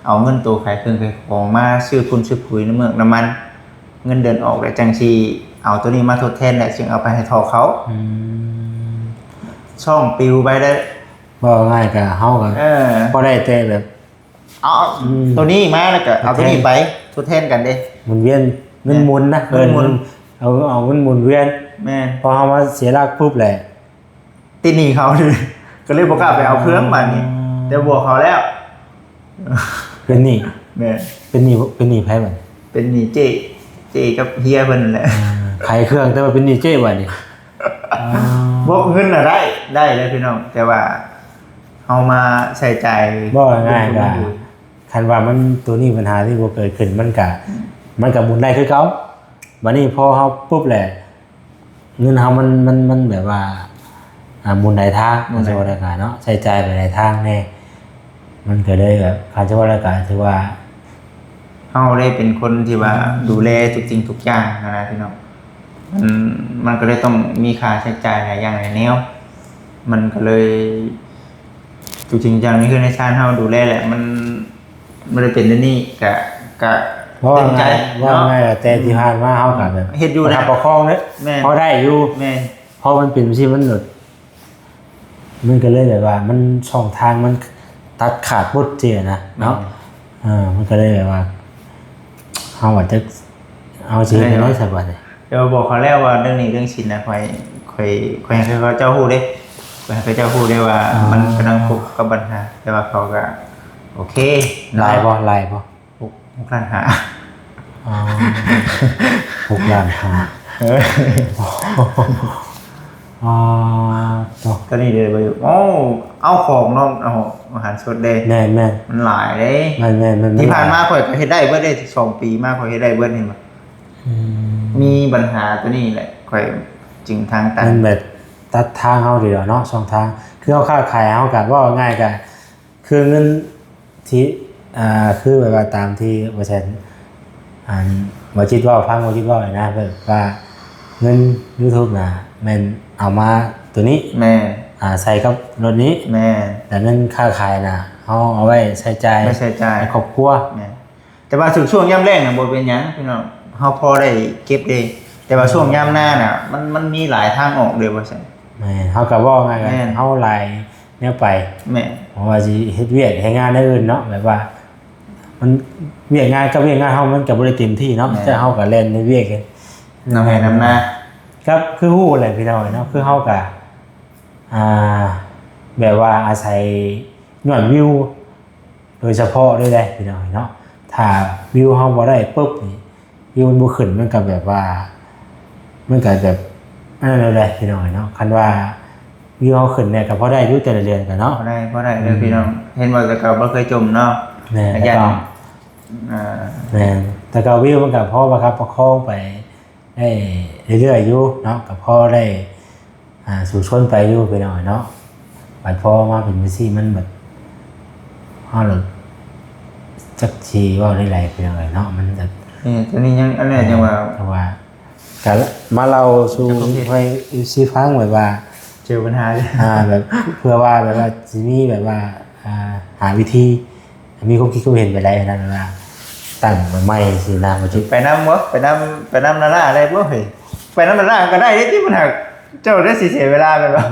ເອົາເງິນໂຕຂາຍເຄື່ອງຂາຍຂອງມາຊື້ຝຸ່ນຊື້ປຸຍ ນ້ຳເມືອກນ້ຳມັນ ເງິນເດືອນອອກແລ້ວ ຈັ່ງຊິເອົາໂຕນີ້ມາທົດແທນ ແລ້ວຈຶ່ງເອົາໄປໃຫ້ເຖົ້າເຂົາ ອືມ ຊ່ອງປິວໄປແລ້ວ ເວົ້າງ່າຍກໍເຮົາກໍ ເອີ ພໍໄດ້ແຕ່ແບບ ເອົາ ອືມ ໂຕນີ້ມາ ແລ້ວກໍເອົາໂຕນີ້ໄປທົດແທນກັນເດ້ ໝູນວຽນ ແມ່ນ ເງິນໝູນນະ ເງິນໝູນ ເອີ ເອົາ ເອົາເງິນໝູນວຽນ ແມ່ນ ພໍເຮົາມາເສຍຫຼັກປຸບແຫຼະ ຕິດໜີ້ເຂົາ ກໍເລີຍບໍ່ກ້າໄປເອົາເຄື່ອງບາດນີ້ ອໍ ແຕ່ບວກເຂົາແລ້ວ ເປັນໜີ້ ແມ່ນ ເປັນໜີ້ ເປັນໜີ້ໃຜບາດນີ້? ເປັນໜີ້ເຈ້ ເຈ້ກັບເຮຍເພິ່ນນັ້ນແຫຼະ ອ່າ ຂາຍເຄື່ອງແຕ່ວ່າເປັນໜີ້ເຈ້ບາດນີ້ ບໍ່ ເງິນນະໄດ້ ໄດ້ແລ້ວພີ່ນ້ອງ ແຕ່ວ່າເຮົາມາໃຊ້ຈ່າຍ ເວົ້າງ່າຍໆ ກໍ ຄັນວ່າມັນ ໂຕນີ້ບັນຫານີ້ບໍ່ເກີດຂຶ້ນ ມັນກະ ອືມ ມັນກະໝູນໄດ້ຄືເກົ່າ ບາດນີ້ພໍເຮົາປຸບແຫຼະ ເງິນເຮົາມັນ ມັນ ມັນແບບວ່າ ອ່າ ໝູນຫຼາຍທາງ ໝູນຫຼາຍ ເວົ້າໄດ້ກະເນາະ ໃຊ້ຈ່າຍໄປຫຼາຍທາງແດ່ ມັນກໍເລີຍແບບ ຄັນຈະເວົ້າແລ້ວກໍຖືວ່າ ເຮົາໄດ້ເປັນຄົນທີ່ວ່າ ອືມ ດູແລທຸກສິ່ງທຸກຢ່າງຫັ້ນນະພີ່ນ້ອງ ມັນ ມັນກໍເລີຍຕ້ອງມີຄ່າໃຊ້ຈ່າຍຫຼາຍຢ່າງຫຼາຍແນວ ມັນກໍເລີຍ ທຸກສິ່ງທຸກຢ່າງໃນເຮືອນໃນຊານເຮົາດູແລແຫຼະ ມັນບໍ່ໄດ້ເປັນແນວນີ້ ກະ ກະເຕັມໃຈ ເວົ້າງ່າຍ ເນາະ ເວົ້າງ່າຍ ແຕ່ທີ່ ອືມ ຜ່ານມາເຮົາກໍແບບ ເຮັດຢູ່ນະ ປະຄັບປະຄອງເດ້ ແມ່ນ ພໍໄດ້ຢູ່ ແມ່ນ ພໍມັນເປັນຈັ່ງຊີ້ ມັນແບບ ມັນກໍເລີຍແບບວ່າ ມັນ ຊ່ອງທາງມັນຕັດຂາດໝົດຊີ້ນະເນາະ ແມ່ນ ເອີ ມັນກໍເລີຍແບບວ່າ ເຮົາອາດຈະ ເຮົາຊິເຮັດແນວໃດຊະບາດນີ້? ແຕ່ວ່າບອກເຂົາແລ້ວວ່າເລື່ອງໜີ້ເລື່ອງສິນນະ ຂ້ອຍ ຂ້ອຍ ຂ້ອຍໃຫ້ເຂົາເຈົ້າຮູ້ເດ້ ຂ້ອຍໃຫ້ເຂົາເຈົ້າຮູ້ເດ້ວ່າ ອໍ ມັນກຳລັງພົບກັບບັນຫາ ແຕ່ວ່າເຂົາກໍໂອເຄ ຫຼາຍບໍ່? ຫຼາຍບໍ່? ຫົກ ຫົກລ້ານຫ້າ ອໍ ຫົກລ້ານຫ້າ ເອີ ອໍ ຕອນນີ້ເດ້ ໂອ້ ເອົາຂອງເນາະ ເອົາອາຫານສົດເດ້ ແມ່ນໆ ມັນຫຼາຍເດ້ ແມ່ນໆ ທີ່ຜ່ານມາຂ້ອຍກໍເຮັດໄດ້ເບິດເດ້ ສອງປີມາຂ້ອຍເຮັດໄດ້ເບິດ ເຫັນບໍ່? ອືມ ມີບັນຫາໂຕນີ້ແຫຼະ ຂ້ອຍຈຶ່ງທາງຕັນ ມັນແບບຕັດທາງເຮົາເລີຍເນາະ ຊ່ອງທາງ ຄືເຮົາຄ້າຂາຍ ເຮົາກໍເວົ້າງ່າຍໆ ກໍ ຄືເງິນທີ່ ອ່າ ຄືແບບວ່າຕາມທີ່ບໍ່ແຊນ ອັນ ບໍ່ຈິດເວົ້າ ຟັງບໍ່ຈິດເວົ້ານະ ແບບວ່າເງິນຢູທູບນະ ແມ່ນເອົາມາໂຕນີ້ ແມ່ນ ອ່າ ໃສ່ກັບລົດນີ້ ແມ່ນ ແລ້ວເງິນຄ້າຂາຍນະ ເຮົາເອົາໄວ້ໃຊ້ຈ່າຍ ໄວ້ໃຊ້ຈ່າຍໃຫ້ຄອບຄົວ ແມ່ນ ແຕ່ວ່າຊ່ວງ ຊ່ວງຍາມແລ້ງນະບໍ່ເປັນຫຍັງພີ່ນ້ອງ ເຮົາພໍໄດ້ເກັບເດ້ ແຕ່ວ່າຊ່ວງຍາມນານະ ມັນ ມັນມີຫຼາຍທາງອອກເດ້ ວ່າຊັ້ນ ແມ່ນ ເຮົາກໍເວົ້າງ່າຍໆ ແມ່ນ ເຮົາຫຼາຍແນວໄປ ແມ່ນ ບໍ່ວ່າຊິເຮັດວຽກເຮັດງານແນວອື່ນເນາະ ແບບວ່າມັນ ວຽກງານກັບວຽກງານເຮົາມັນກໍບໍ່ໄດ້ເຕັມທີ່ເນາະ ແມ່ນ ແຕ່ເຮົາກໍແລ່ນເຮັດວຽກ ນຳໄຮ່ນຳນາ ກໍຄືຮູ້ແຫຼະພີ່ນ້ອງເນາະ ຄືເຮົາກໍ ອ່າ ແບບວ່າອາໄສຍ້ອນວິວ ໂດຍສະເພາະເລີຍເດ້ພີ່ນ້ອງເນາະ ຖ້າວິວເຮົາບໍ່ໄດ້ປຶບນີ້ ວິວມັນບໍ່ຂຶ້ນ ມັນກໍແບບວ່າ ມັນກໍແບບ ອັນນັ້ນເລີຍເດ້ພີ່ນ້ອງເນາະ ຄັນວ່າ ວິວເຮົາຂຶ້ນແດ່ກໍພໍໄດ້ຢູ່ແຕ່ລະເດືອນກໍເນາະ ພໍໄດ້ ພໍໄດ້ເດີ ອືມ ພີ່ນ້ອງ ເຫັນວ່າແຕ່ເກົ່າບໍ່ເຄີຍຈົມເນາະ ແມ່ນ ອາຈານ ແຕ່ເກົ່າ ອ່າ ແມ່ນ ແຕ່ເກົ່າວິວມັນກໍພໍປະຄັບປະຄອງໄປໄດ້ເລື້ອຍໆຢູ່ເນາະ ກໍພໍໄດ້ ອ່າ ສູ້ຊົນໄປຢູ່ພີ່ນ້ອງເນາະ ບັດພໍມາເປັນຈັ່ງຊີ້ມັນບັດ ເຮົາລະຈັກຊິເວົ້າແນວໃດພີ່ນ້ອງເອີຍເນາະ ມັນຈະ ນີ້ ຕົວນີ້ຍັງ ອັນນີ້ຍັງວ່າ ເອີ ເພາະວ່າ ກະມາເລົ່າສູ່ໃຫ້ເອັຟຊີຟັງແບບວ່າ ເຈີບັນຫາ ອ່າ ແບບເພື່ອວ່າແບບວ່າຊິມີແບບວ່າ ອ່າ ຫາວິທີ ມີຄວາມຄິດຄວາມເຫັນແບບໃດຫັ້ນນະ ແບບວ່າຕັ້ງໃໝ່ຊີ້ນະ ບໍ່ຈິ ໄປນຳບໍ່? ໄປນຳ ໄປນຳນາລາໄດ້ບໍ່ເຮີ້ຍ? ໄປນຳນາລາກໍໄດ້ເດ້ຕິ ມັນຫາກເຈົ້າໄດ້ຊິເສຍເວລາແມ່ນບໍ່?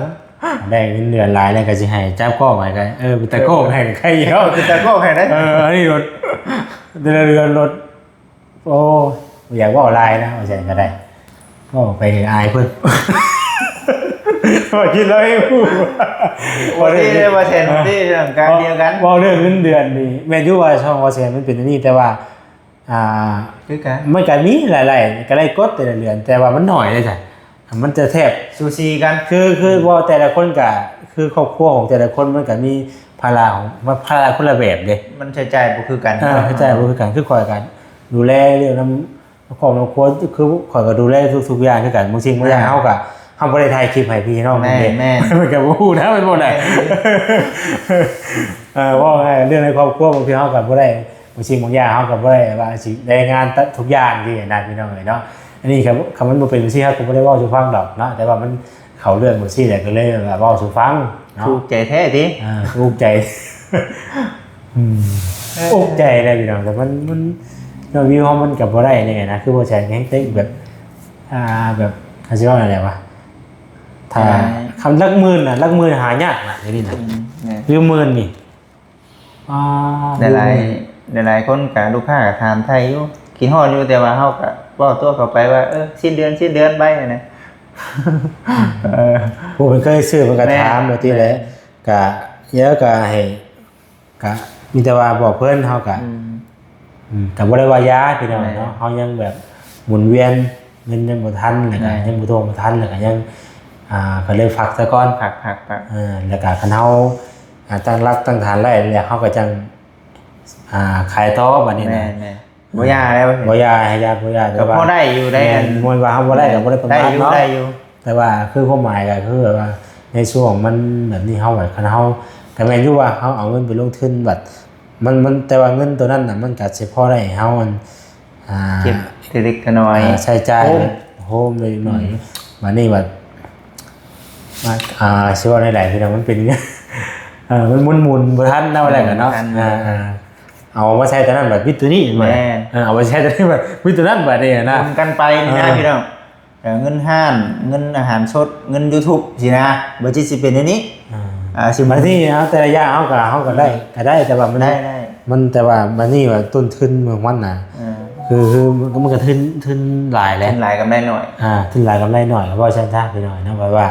ໄດ້ເງິນເດືອນຫຼາຍແລ້ວກໍຊິໃຫ້ຈັບກ້ອງໃຫ້ກໍ ເອີ ເປັນຕາກ້ອງໃຫ້ກໍໃຄຢູ່ ເອີ ເປັນຕາກ້ອງໃຫ້ໄດ້ ເອີ ອັນນີ້ລົດ ແຕ່ລະເດືອນລົດ ໂອ້ ບໍ່ຢາກເວົ້າຫຼາຍນະ ວ່າຊັ້ນກໍໄດ້ ເວົ້າໄປກໍອາຍເພິ່ນ ວ່າຄິດແລ້ວໃຫ້ຮູ້ ໂອເຄເດ້ ວ່າແຊນ ໂອເຄ ເລື່ອງການດຽວກັນ ເວົ້າເລື່ອງເງິນເດືອນນີ້ ແມ່ນຢູ່ວ່າຊ່ອງວ່າແຊນມັນເປັນອັນນີ້ ແຕ່ວ່າ ອ່າ ຄືກັນ ມັນກໍມີຫຼາຍໆ ກໍໄດ້ກົດແຕ່ລະເດືອນ ແຕ່ວ່າມັນໜ້ອຍເດ້ ມັນຈະແທບສູສີກັນ ຄື ຄືເວົ້າແຕ່ລະຄົນກະ ຄືຄອບຄົວຂອງແຕ່ລະຄົນມັນກະມີພາລະຂອງ ພາລະຄົນລະແບບເດ້ ມັນໃຊ້ຈ່າຍບໍ່ຄືກັນ ເອີ ໃຊ້ຈ່າຍບໍ່ຄືກັນ ຄືຂ້ອຍກະດູແລເລື່ອງນຳຄອບນຳຄົວ ຄືຂ້ອຍກະດູແລທຸກໆຢ່າງຄືກັນ ບາງສິ່ງບາງຢ່າງ ແມ່ນ ເຮົາກະ ເຮົາບໍ່ໄດ້ຖ່າຍຄລິບໃຫ້ພີ່ນ້ອງເບິ່ງເດ້ ແມ່ນໆ ມັນກະບໍ່ຮູ້ນະ ແມ່ນບໍ່ນະ ແມ່ນ ເອີ ເວົ້າງ່າຍເລື່ອງໃນຄອບຄົວບາງທີເຮົາກະບໍ່ໄດ້ ບາງສິ່ງບາງຢ່າງເຮົາກໍບໍ່ໄດ້ວ່າຊິໄດ້ງານທຸກຢ່າງຊີ້ນະ ພີ່ນ້ອງເອີຍເນາະ ອັນນີ້ກໍ ຄັນມັນບໍ່ເປັນຈັ່ງຊີ້ ເຮົາກໍບໍ່ໄດ້ເວົ້າສູ່ຟັງດອກເນາະ ແຕ່ວ່າມັນເຂົ້າເລື່ອງຈັ່ງຊີ້ແຫຼະ ກໍເລີຍແບບເວົ້າສູ່ຟັງເນາະ ຖືກໃຈແທ້ຕິ ອ່າ ຖືກໃຈ ອືມ ເອີ ອົກໃຈແຫຼະພີ່ນ້ອງ ແຕ່ມັນ ມັນ ຍອດວິວເຮົາມັນກໍບໍ່ໄດ້ແນ່ນະ ຄືບໍ່ໃຊ່ແຮງເຕັກແບບ ອ່າ ແບບ ເຂົາຊິເວົ້າແນວໃດວະ ຖ້າ ເອີ ຄຳຫຼັກໝື່ນນະ ຫຼັກໝື່ນຫາຍາກນະ ດຽວນີ້ນະ ອືມ ແມ່ນ ວິວໝື່ນນີ້ ອ່າ ຫຼາຍໆ ຫຼາຍໆຄົນກະ ລູກຄ້າກະຖາມໄຖ່ຢູ່ ຄິດຮອດຢູ່ ແຕ່ວ່າເຮົາກະເວົ້າຕົວະເຂົ້າໄປວ່າ ເອີ ສິ້ນເດືອນ ສິ້ນເດືອນໄປຫັ້ນນະ ເອີ ຜູ້ເພິ່ນເຄີຍຊື້ເພິ່ນກະຖາມ ແມ່ນ ວ່າຕິແຫຼະ ແມ່ນ ກະ ແລ້ວກະໃຫ້ ກະມີແຕ່ວ່າບອກເພິ່ນ ເຮົາກະ ອືມ ອືມ ກະບໍ່ໄດ້ວ່າຢ່າພີ່ນ້ອງເນາະ ແມ່ນ ເຮົາຍັງແບບໝູນວຽນ ເງິນຍັງບໍ່ທັນ ແລ້ວກະ ແມ່ນ ຍັງບໍ່ທວງບໍ່ທັນ ແລ້ວກະຍັງ ອ່າ ກໍເລີຍພັກຊະກ່ອນ ພັກໆໆ ເອີ ແລ້ວກະຄັນເຮົາ ອ່າ ຕັ້ງຫຼັກຕັ້ງຖານໄດ້ແລ້ວ ເຮົາກໍຈັ່ງ ອ່າ ຂາຍຕໍ່ບາດນີ້ນະ ແມ່ນໆ ບໍ່ຢ່າແລ້ວ ບໍ່ຢ່າ ໃຫ້ຢ່າ ບໍ່ຢ່າ ກໍ ແຕ່ວ່າ ພໍໄດ້ຢູ່ ໄດ້ ແມ່ນ ອັນ ບໍ່ວ່າເຮົາບໍ່ໄດ້ກໍບໍ່ໄດ້ປະມາດເນາະ ໄດ້ຢູ່ ແຕ່ວ່າຄືຄວາມໝາຍກໍຄືແບບວ່າ ໃນຊ່ວງມັນແບບນີ້ ເຮົາ ຄັນເຮົາ ກໍແມ່ນຢູ່ວ່າເຮົາເອົາເງິນໄປລົງທຶນບັດ ມັນ ມັນ ແຕ່ວ່າເງິນໂຕນັ້ນນະ ມັນກໍຊິພໍໄດ້ໃຫ້ເຮົາ ອັນ ອ່າ ເກັບເລັກໆນ້ອຍໆ ອ່າ ໃຊ້ຈ່າຍ ໂຮມ ໂຮມເລັກນ້ອຍ ອືມ ບາດນີ້ບັດ ມາ ອ່າ ຊິເວົ້າແນວໃດພີ່ນ້ອງ ມັນເປັນ ເອີ ມັນໝູນໆບໍ່ທັນນະ ວ່າແລ້ວກັນເນາະ ບໍ່ທັນ ອ່າ ເອົາມາໃຊ້ຕົວນັ້ນບັດວິດຕົວນີ້ ແມ່ນ ເອີ ເອົາມາໃຊ້ຕົວນີ້ບັດວິດຕົວນັ້ນບັດນີ້ນະ ໝູນກັນໄປນີ້ນະ ອ່າ ພີ່ນ້ອງ ເອີ ເງິນຮ້ານ ເງິນອາຫານສົດ ເງິນຢູທູບຊີ້ນະ ບໍ່ຈິດຊິເປັນແນວນີ້ ອ່າ ອ່າ ຊິ ບາງທີເຮົາແຕ່ລະຢ່າງເຮົາກໍ ເຮົາກໍໄດ້ ກໍໄດ້ ແຕ່ວ່າມັນ ໄດ້ ໄດ້ ມັນ ແຕ່ວ່າບັດນີ້ວ່າຕົ້ນທຶນຂອງມັນນະ ເອີ ຄື ຄື ມັນ ມັນກໍທຶນ ທຶນຫຼາຍແຫຼະ ທຶນຫຼາຍກຳໄລໜ້ອຍ ອ່າ ທຶນຫຼາຍກຳໄລໜ້ອຍ ເວົ້າຊັ້ນຊະ ພີ່ນ້ອງເນາະ ແບບວ່າ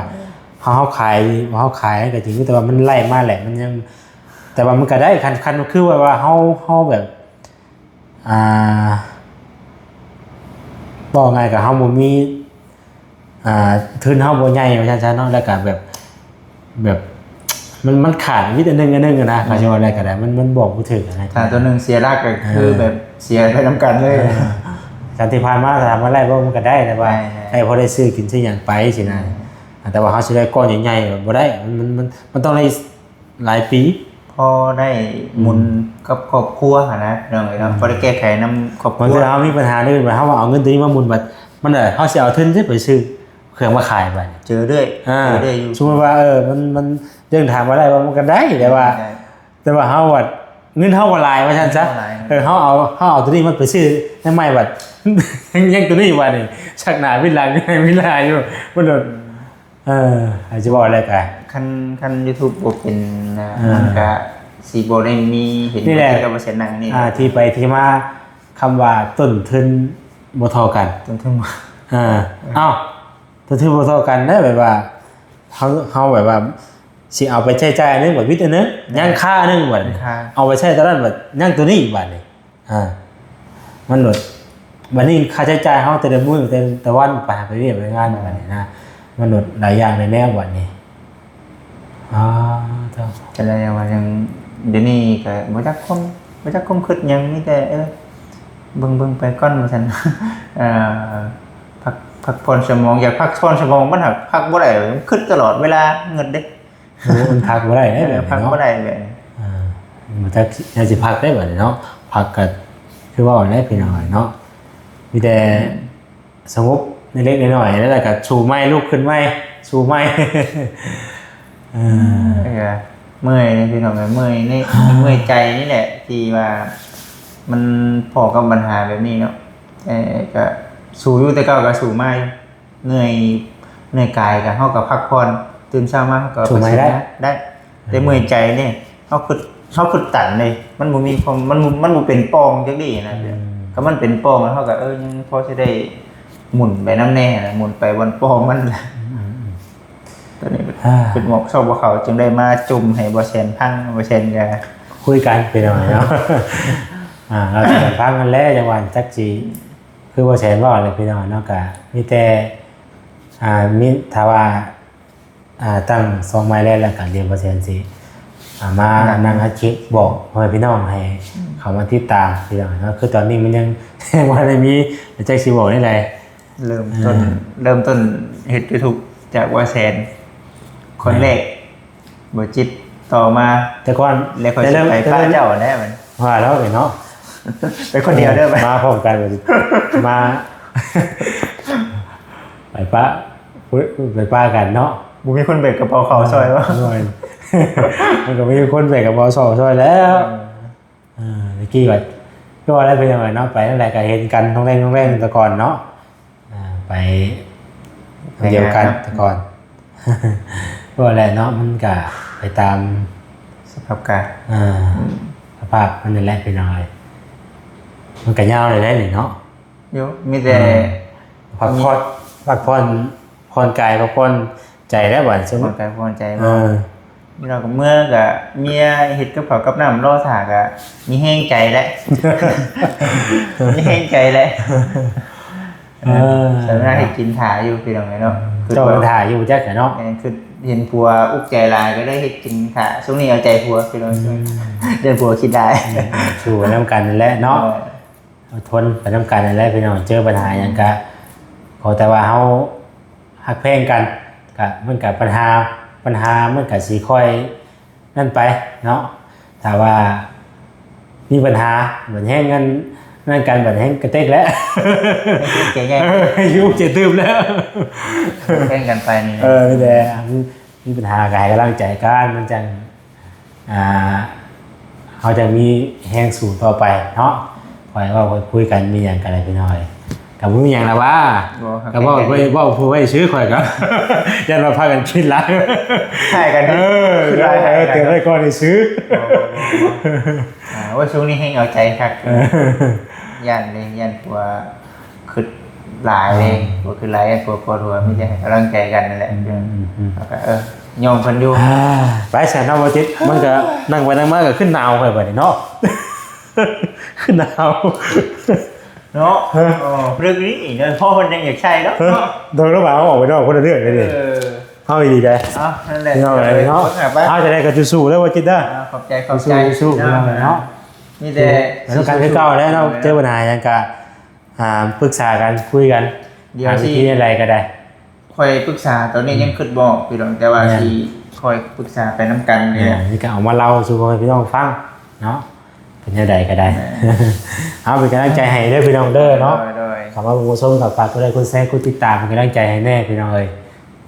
ເຮົາ ເຮົາຂາຍ ເຮົາຂາຍກໍຈິງ ແຕ່ວ່າມັນໄລ່ມາແຫຼະ ມັນຍັງ ແຕ່ວ່າມັນກໍໄດ້ ຄັນ ຄັນຄືວ່າ ວ່າເຮົາ ເຮົາແບບ ອ່າ ເວົ້າງ່າຍກໍເຮົາບໍ່ມີ ອ່າ ທຶນເຮົາບໍ່ໃຫຍ່ວ່າຊັ້ນຊະເນາະ ແລ້ວກໍແບບ ແບບ ມັນ ມັນຂາດວິດອັນໜຶ່ງ ອັນໜຶ່ງນະ ອືມ ເຂົາຊິວ່າແນວໃດກໍໄດ້ ມັນ ມັນບອກບໍ່ຖືກນະ ຖ້າຕົວໜຶ່ງເສຍຫຼັກກໍຄື ເອີ ແບບເສຍໄປນຳກັນເລີຍ ເອີ ຈາກທີ່ຜ່ານມາຖາມວ່າໄດ້ບໍ່ ມັນກໍໄດ້ ແຕ່ວ່າ ໄດ້ ໄດ້ພໍໄດ້ຊື້ກິນຊື້ຫຍັງໄປຊີ້ນະ ອືມ ອ່າ ແຕ່ວ່າເຮົາຊິໄດ້ກ້ອນໃຫຍ່ໆ ບໍ່ໄດ້ ມັນ ມັນ ມັນ ມັນຕ້ອງໄດ້ ຫຼາຍປີ ພໍໄດ້ໝູນ ອືມ ກັບຄອບຄົວຫັ້ນນະ ພີ່ນ້ອງເອີຍເນາະ ອືມ ພໍໄດ້ແກ້ໄຂນຳຄອບຄົວ ບາງເທື່ອເຮົາມີປັນຫາເລື່ອງແບບ ເຮົາວ່າເອົາເງິນຕົວນີ້ມາໝູນ ບັດມັນ ເອີ ເຮົາຊິເອົາທຶນໃສໄປຊື້ເຄື່ອງມາຂາຍບັດນີ້ ເຈີເລື້ອຍ ອ່າ ເຈີເລື້ອຍຢູ່ ສົມມຸດວ່າ ເອີ ມັນ ມັນເລື່ອງຖາມວ່າໄດ້ບໍ່ ມັນກໍໄດ້ ແຕ່ວ່າ ໄດ້ ແຕ່ວ່າເຮົາວ່າເງິນເຮົາກໍຫຼາຍວ່າຊັ້ນຊະ ເງິນເຮົາຫຼາຍ ເອີ ເຮົາເອົາ ເຮົາເອົາຕົວນີ້ມາໄປຊື້ແນວໃໝ່ບັດ ຍັງ ຍັງຕົວນີ້ບັດນີ້ ຊັກໜ້າວິດຫຼັງ ວິດຫຼັງຢູ່ ມັນໂດນ ອືມ ເອີ ໃຜຊິເວົ້າແລ້ວກະ ຄັນ ຄັນຢູທູບບໍ່ເປັນນະ ເອີ ມັນກະຊິບໍ່ໄດ້ມີເຫັນ ນີ້ແຫຼະ ທີ່ກັບວ່າເສັ້ນໜັງນີ້ ອ່າ ທີ່ໄປທີ່ມາ ຄຳວ່າຕົ້ນທຶນບໍ່ທໍ່ກັນ ຕົ້ນທຶນ ອ່າ ເອົ້າ ຕົ້ນທຶນບໍ່ທໍ່ກັນເດ້ ແບບວ່າ ເຮົາ ເຮົາແບບວ່າ ຊິເອົາໄປໃຊ້ຈ່າຍອັນໜຶ່ງ ບັດວິດອັນໜຶ່ງ ແມ່ນ ຍັງຄາອັນໜຶ່ງ ບັດນີ້ ຍັງຄາ ເອົາໄປໃຊ້ຕອນນັ້ນ ບັດຍັງໂຕນີ້ ບັດນີ້ ອ່າ ມັນໂດດ ບັດນີ້ຄ່າໃຊ້ຈ່າຍເຮົາແຕ່ລະມື້ ແຕ່ ແຕ່ວັນໄປຫາໄປວຽກໄປງານ ແມ່ນ ບັດນີ້ນະ ມັນໂດດຫຼາຍຢ່າງຫຼາຍແນວບັດນີ້ ອໍ ເຈົ້າ ຈັ່ງໃດວ່າຍັງ ດຽວນີ້ກໍບໍ່ຈັກຄວາມ ບໍ່ຈັກຄວາມຄິດຫຍັງ ມີແຕ່ ເອີ ເບິ່ງໆໄປກ່ອນວ່າຊັ້ນ ເອີ ພັກ ພັກຜ່ອນສະໝອງ ຢາກພັກຜ່ອນສະໝອງ ມັນຫາກພັກບໍ່ໄດ້ ມັນຄິດຕະຫຼອດເວລາ ງຶດເດ້. ໂອ້ ມັນພັກບໍ່ໄດ້ເດ້ ເອີ ແບບນີ້ເນາະ ພັກບໍ່ໄດ້ແບບນີ້ ອ່າ ບໍ່ຈັກຊິ ແນວຊິພັກໄດ້ບັດນີ້ເນາະ ພັກກໍຄືເວົ້າແຫຼະພີ່ນ້ອງເນາະ ມີແຕ່ ອືມ ສະຫງົບເລັກໆນ້ອຍໆ ແລ້ວກໍສູ້ໃໝ່ ລຸກຂຶ້ນໃໝ່ ສູ້ໃໝ່ ເອີ ເອີ ເມື່ອຍເດ້ພີ່ນ້ອງເອີຍ ເມື່ອຍນີ້ ເມື່ອຍໃຈນີ້ແຫຼະ ທີ່ວ່າມັນພໍ້ກັບບັນຫາແບບນີ້ເນາະ ເອີ ກໍສູ້ຢູ່ ແຕ່ເກົ່າກໍສູ້ມາຢູ່ ເມື່ອຍ ເມື່ອຍກາຍກໍ ເຮົາກໍພັກຜ່ອນ ຕື່ນເຊົ້າມາເຮົາກໍ ສູ້ໃໝ່ໄດ້ ໄດ້ ແຕ່ເມື່ອຍໃຈນີ້ ເຮົາຄຶດ ເຮົາຄຶດຕັນເດ້ ມັນບໍ່ມີຄວາມ ມັນ ມັນບໍ່ເປັນປ່ອງຈັກດີ້ນະ ອືມ ຄັນມັນເປັນປ່ອງແລ້ວ ເຮົາກໍ ເອີ ຍັງພໍຊິໄດ້ໝູນໄປນຳແດ່ນະ ໝູນໄປບ່ອນປ່ອງມັນ ອືມໆໆ ຕອນນີ້ ອ່າ ເປັນໝອກຊອກບໍ່ເຂົ້າ ຈຶ່ງໄດ້ມາຈົ່ມໃຫ້ບໍ່ແສນຟັງ ບໍ່ແສນກໍຄຸຍກັນພີ່ນ້ອງເນາະ ອ່າ ເຮົາຊິຟັງກັນແຫຼະ ຈັ່ງວ່າຈັກຊິ ຄືບໍ່ແສນເວົ້າແຫຼະພີ່ນ້ອງເນາະ ກໍມີແຕ່ ອ່າ ມີ ຖ້າວ່າ ອ່າ ຕັ້ງຊ່ອງໃໝ່ແລ້ວ ແລ້ວກໍດຽວບໍ່ແສນຊິ ອ່າ ມາ ນັ້ນ ນັ່ງອັດຄລິບບອກພໍ່ແມ່ພີ່ນ້ອງໃຫ້ ອືມ ເຂົ້າມາຕິດຕາມພີ່ນ້ອງເນາະ ຄືຕອນນີ້ມັນຍັງ ຍັງບໍ່ໄດ້ມີ ຈັກຊິບອກແນວໃດ ເລີ່ມຕົ້ນ ເອີ ເລີ່ມຕົ້ນເຮັດ YouTube ຈາກບໍ່ແສນ ຄົນແລກ ບໍ່ຈິດ ຕໍ່ມາ ແຕ່ກ່ອນ ແລ້ວຄ່ອຍຊິໄປປະເຈົ້າແຫຼະ ວ່າແລ້ວເນາະ ໄປຄົນດຽວເດີ ມາພ້ອມກັນ ມາ ໄປປະ ໄປປະກັນເນາະ ບໍ່ມີຄົນແບກກະເປົາເຂົ້າຊ່ອຍບໍ່ ໂອ້ຍ ມັນກໍມີຄົນແບກກະເປົາເຂົ້າຊ່ອຍແລ້ວ ເອີ ເອີ ແຕ່ກີ້ວ່າ ຄືວ່າແລ້ວເປັນຫຍັງເນາະ ໄປທາງໃດກໍເຫັນກັນ ໂຮງແຮມ ໂຮງແຮມແຕ່ກ່ອນເນາະ ອ່າ ໄປດຽວກັນແຕ່ກ່ອນ ກໍແຫຼະເນາະ ມັນກະໄປຕາມສະພາບການ ອ່າ ອືມ ສະພາບມັນນັ້ນແຫຼະພີ່ນ້ອງເອີຍ ມັນກະຍາວແລ້ວນີ້ເນາະ ຢູ່ ມີແຕ່ ອ່າ ພັກຜ່ອນ ພັກຜ່ອນ ຜ່ອນກາຍ ພັກຜ່ອນ ໃຈແລ້ວບັດນີ້ ຜ່ອນກາຍຜ່ອນໃຈ ເອີ ເນາະ ເມື່ອກໍເມຍເຮັດກັບເຂົ້າກັບນ້ຳລໍຖ້າກໍມີແຮງໃຈແຫຼະ ມີແຮງໃຈແຫຼະ ເອີ ສາວນາເຮັດກິນຖ້າຢູ່ພີ່ນ້ອງເອີຍເນາະ ເຈົ້າກໍຖ້າຢູ່ຈັກແຫຼະເນາະ ແມ່ນ ຄືເຫັນຜົວອຸກໃຈຫຼາຍກໍເລີຍເຮັດກິນຖ້າ ຊ່ວງນີ້ເອົາໃຈຜົວພີ່ນ້ອງ ອືມ ຢ້ານຜົວຄິດຫຼາຍ ອືມ ສູ້ໄປນຳກັນນັ້ນແຫຼະເນາະ ເອີ ອົດທົນໄປນຳກັນນັ້ນແຫຼະພີ່ນ້ອງ ເຈີບັນຫາຫຍັງກະ ຂໍແຕ່ວ່າເຮົາຮັກແພງກັນ ກະ ມັນກະບັນຫາ ບັນຫາມັນກະຊິຄ່ອຍນັ້ນໄປເນາະ ຖ້າວ່າມີບັນຫາ ບັດແຮງນັ້ນ ນັ້ນກັນ ບັດແຮງກະເຕັກແລ້ວ ເອີ ຢູ່ເຈັບຕື່ມແລ້ວ ແພງກັນໄປນີ້ ເອີ ມີແຕ່ ມີບັນຫາກໍໃຫ້ກຳລັງໃຈກັນ ມັນຈັ່ງ ອ່າ ເຮົາຈັ່ງມີແຮງສູ້ຕໍ່ໄປເນາະ ຄ່ອຍເວົ້າຄ່ອຍຄຸຍກັນ ມີຫຍັງກໍໄດ້ພີ່ນ້ອງເອີຍ ກໍບໍ່ມີຫຍັງລະຫວາ ກໍເວົ້າໄວ້ ເວົ້າຜູ້ໄວ້ຊື່ ຂ້ອຍກໍຢ້ານວ່າພາກັນຄິດຫຼາຍ ໃຫ້ກັນ ເອີ ເອີ ເຕືອນໄວ້ກ່ອນຊື່ ບໍ່ ບໍ່ ບໍ່ ອ່າ ໂອ້ຍ ຊ່ວງນີ້ແຮງເອົາໃຈຄັກ ຢ້ານເດ້ ຢ້ານຜົວ ຄິດຫຼາຍເດ້ ອືມ ບໍ່ຄິດຫຼາຍ ພວກ ພວກ ພວກ ມີແຕ່ໃຫ້ກຳລັງໃຈກັນນັ້ນແຫຼະ ອືມ ອືມ ອືມ ແລ້ວກໍ ເອີ ຍ້ອງເພິ່ນຢູ່ ອ່າ ໄປຊະເນາະ ບໍ່ຈິດ ມັນກໍນັ່ງໄປນັ່ງມາກໍຂຶ້ນໜາວຂ້ອຍບັດນີ້ເນາະ ຂຶ້ນໜາວເນາະ ເອີ ເລື່ອງນີ້ເນາະ ພໍ່ເພິ່ນຍັງຢາກໃຊ້ເນາະ ເອີ ໂດຍລະວ່າເຮົາອອກໄປນອກຄົນລະເລື່ອງເດ້ ເອີ ເຮົາອີ່ຫຼີໃດ ເອົາ ນັ້ນແຫຼະ ພີ່ນ້ອງເອີຍເນາະ ເອົາ ຈັ່ງໃດກໍສູ້ໆເດີ ບໍ່ຈິດເດີ ອ່າ ຂອບໃຈ ຂອບໃຈ ສູ້ໆ ພີ່ນ້ອງເນາະ ມີແຕ່ໃຫ້ນຳກັນຄືເກົ່າແຫຼະເນາະ ເຈີບັນຫາຫຍັງກະ ອ່າ ປຶກສາກັນ ຄຸຍກັນ ດຽວ ຫາວິທີໃດກໍໄດ້ ຂ້ອຍປຶກສາ ຕອນນີ້ ອືມ ຍັງຄິດບໍ່ອອກພີ່ນ້ອງ ແຕ່ວ່າ ແມ່ນ ຊິຄ່ອຍປຶກສາໄປນຳກັນນີ້ແຫຼະ ແມ່ນ ນີ້ກໍເອົາມາເລົ່າສູ່ພໍ່ແມ່ພີ່ນ້ອງຟັງເນາະ ເປັນແນວໃດກໍໄດ້ ແມ່ນ ເອົາ ເປັນກຳລັງໃຈໃຫ້ເດີພີ່ນ້ອງເດີເນາະ ໂດຍ ໂດຍ ເຂົ້າມາເບິ່ງມາຊົມກໍຝາກກົດໄລ ກົດແຊ ກົດຕິດຕາມ ເປັນກຳລັງໃຈໃຫ້ແດ່ພີ່ນ້ອງເອີຍ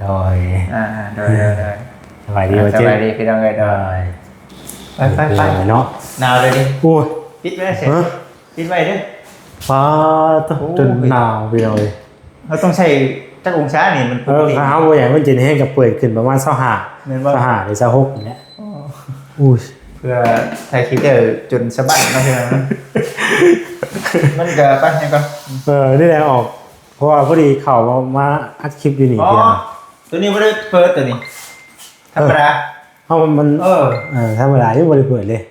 ໂດຍ ອ່າ ໂດຍ ໂດຍ ໂດຍ ສະບາຍດີ ອ່າ ບໍ່ຈິດ ສະບາຍດີພີ່ນ້ອງເອີຍ ໂດຍ ໂດຍ ໄປ ໄປ ໄປ ເນາະ ໜາວເລີຍເດ້ ໂອ້ຍ ປິດໄວ້ເດີ ຮະ? ປິດໄວ້ເດີ ປາດໂທ້ ໂອ້ຍ ຈົນໜາວພີ່ນ້ອງເອີຍ ເຮົາຕ້ອງໃສ່ຈັກອົງສານີ້ ມັນ ເອີ ປົກກະຕິ ຖ້າເຮົາບໍ່ຢາກໃຫ້ມັນເຢັນແຮງກໍເປີດຂຶ້ນປະມານຊາວຫ້າ ແມ່ນບໍ່? ຊາວຫ້າ ຫຼື ຊາວຫົກນີ້ແຫຼະ ອໍ ໂອ້ຍ ເພື່ອຖ່າຍຄລິບໄດ້ຈົນສະບັ້ນເນາະ ພີ່ນ້ອງເນາະ ມັນກໍໄປຫຍັງກ່ອນ ເອີ ນີ້ແຫຼະອອກ ເພາະວ່າພໍດີເຂົ້າມາອັດຄລິບຢູ່ນີ້ ອໍ ພີ່ນ້ອງ ຕົວນີ້ບໍ່ໄດ້ເປີດ ຕົວນີ້ທຳມະດາ ເອີ ເຮົາມັນ ເອີ ເອີ ທຳມະດາ ຍັງບໍ່ໄດ້ເປີດເລີຍ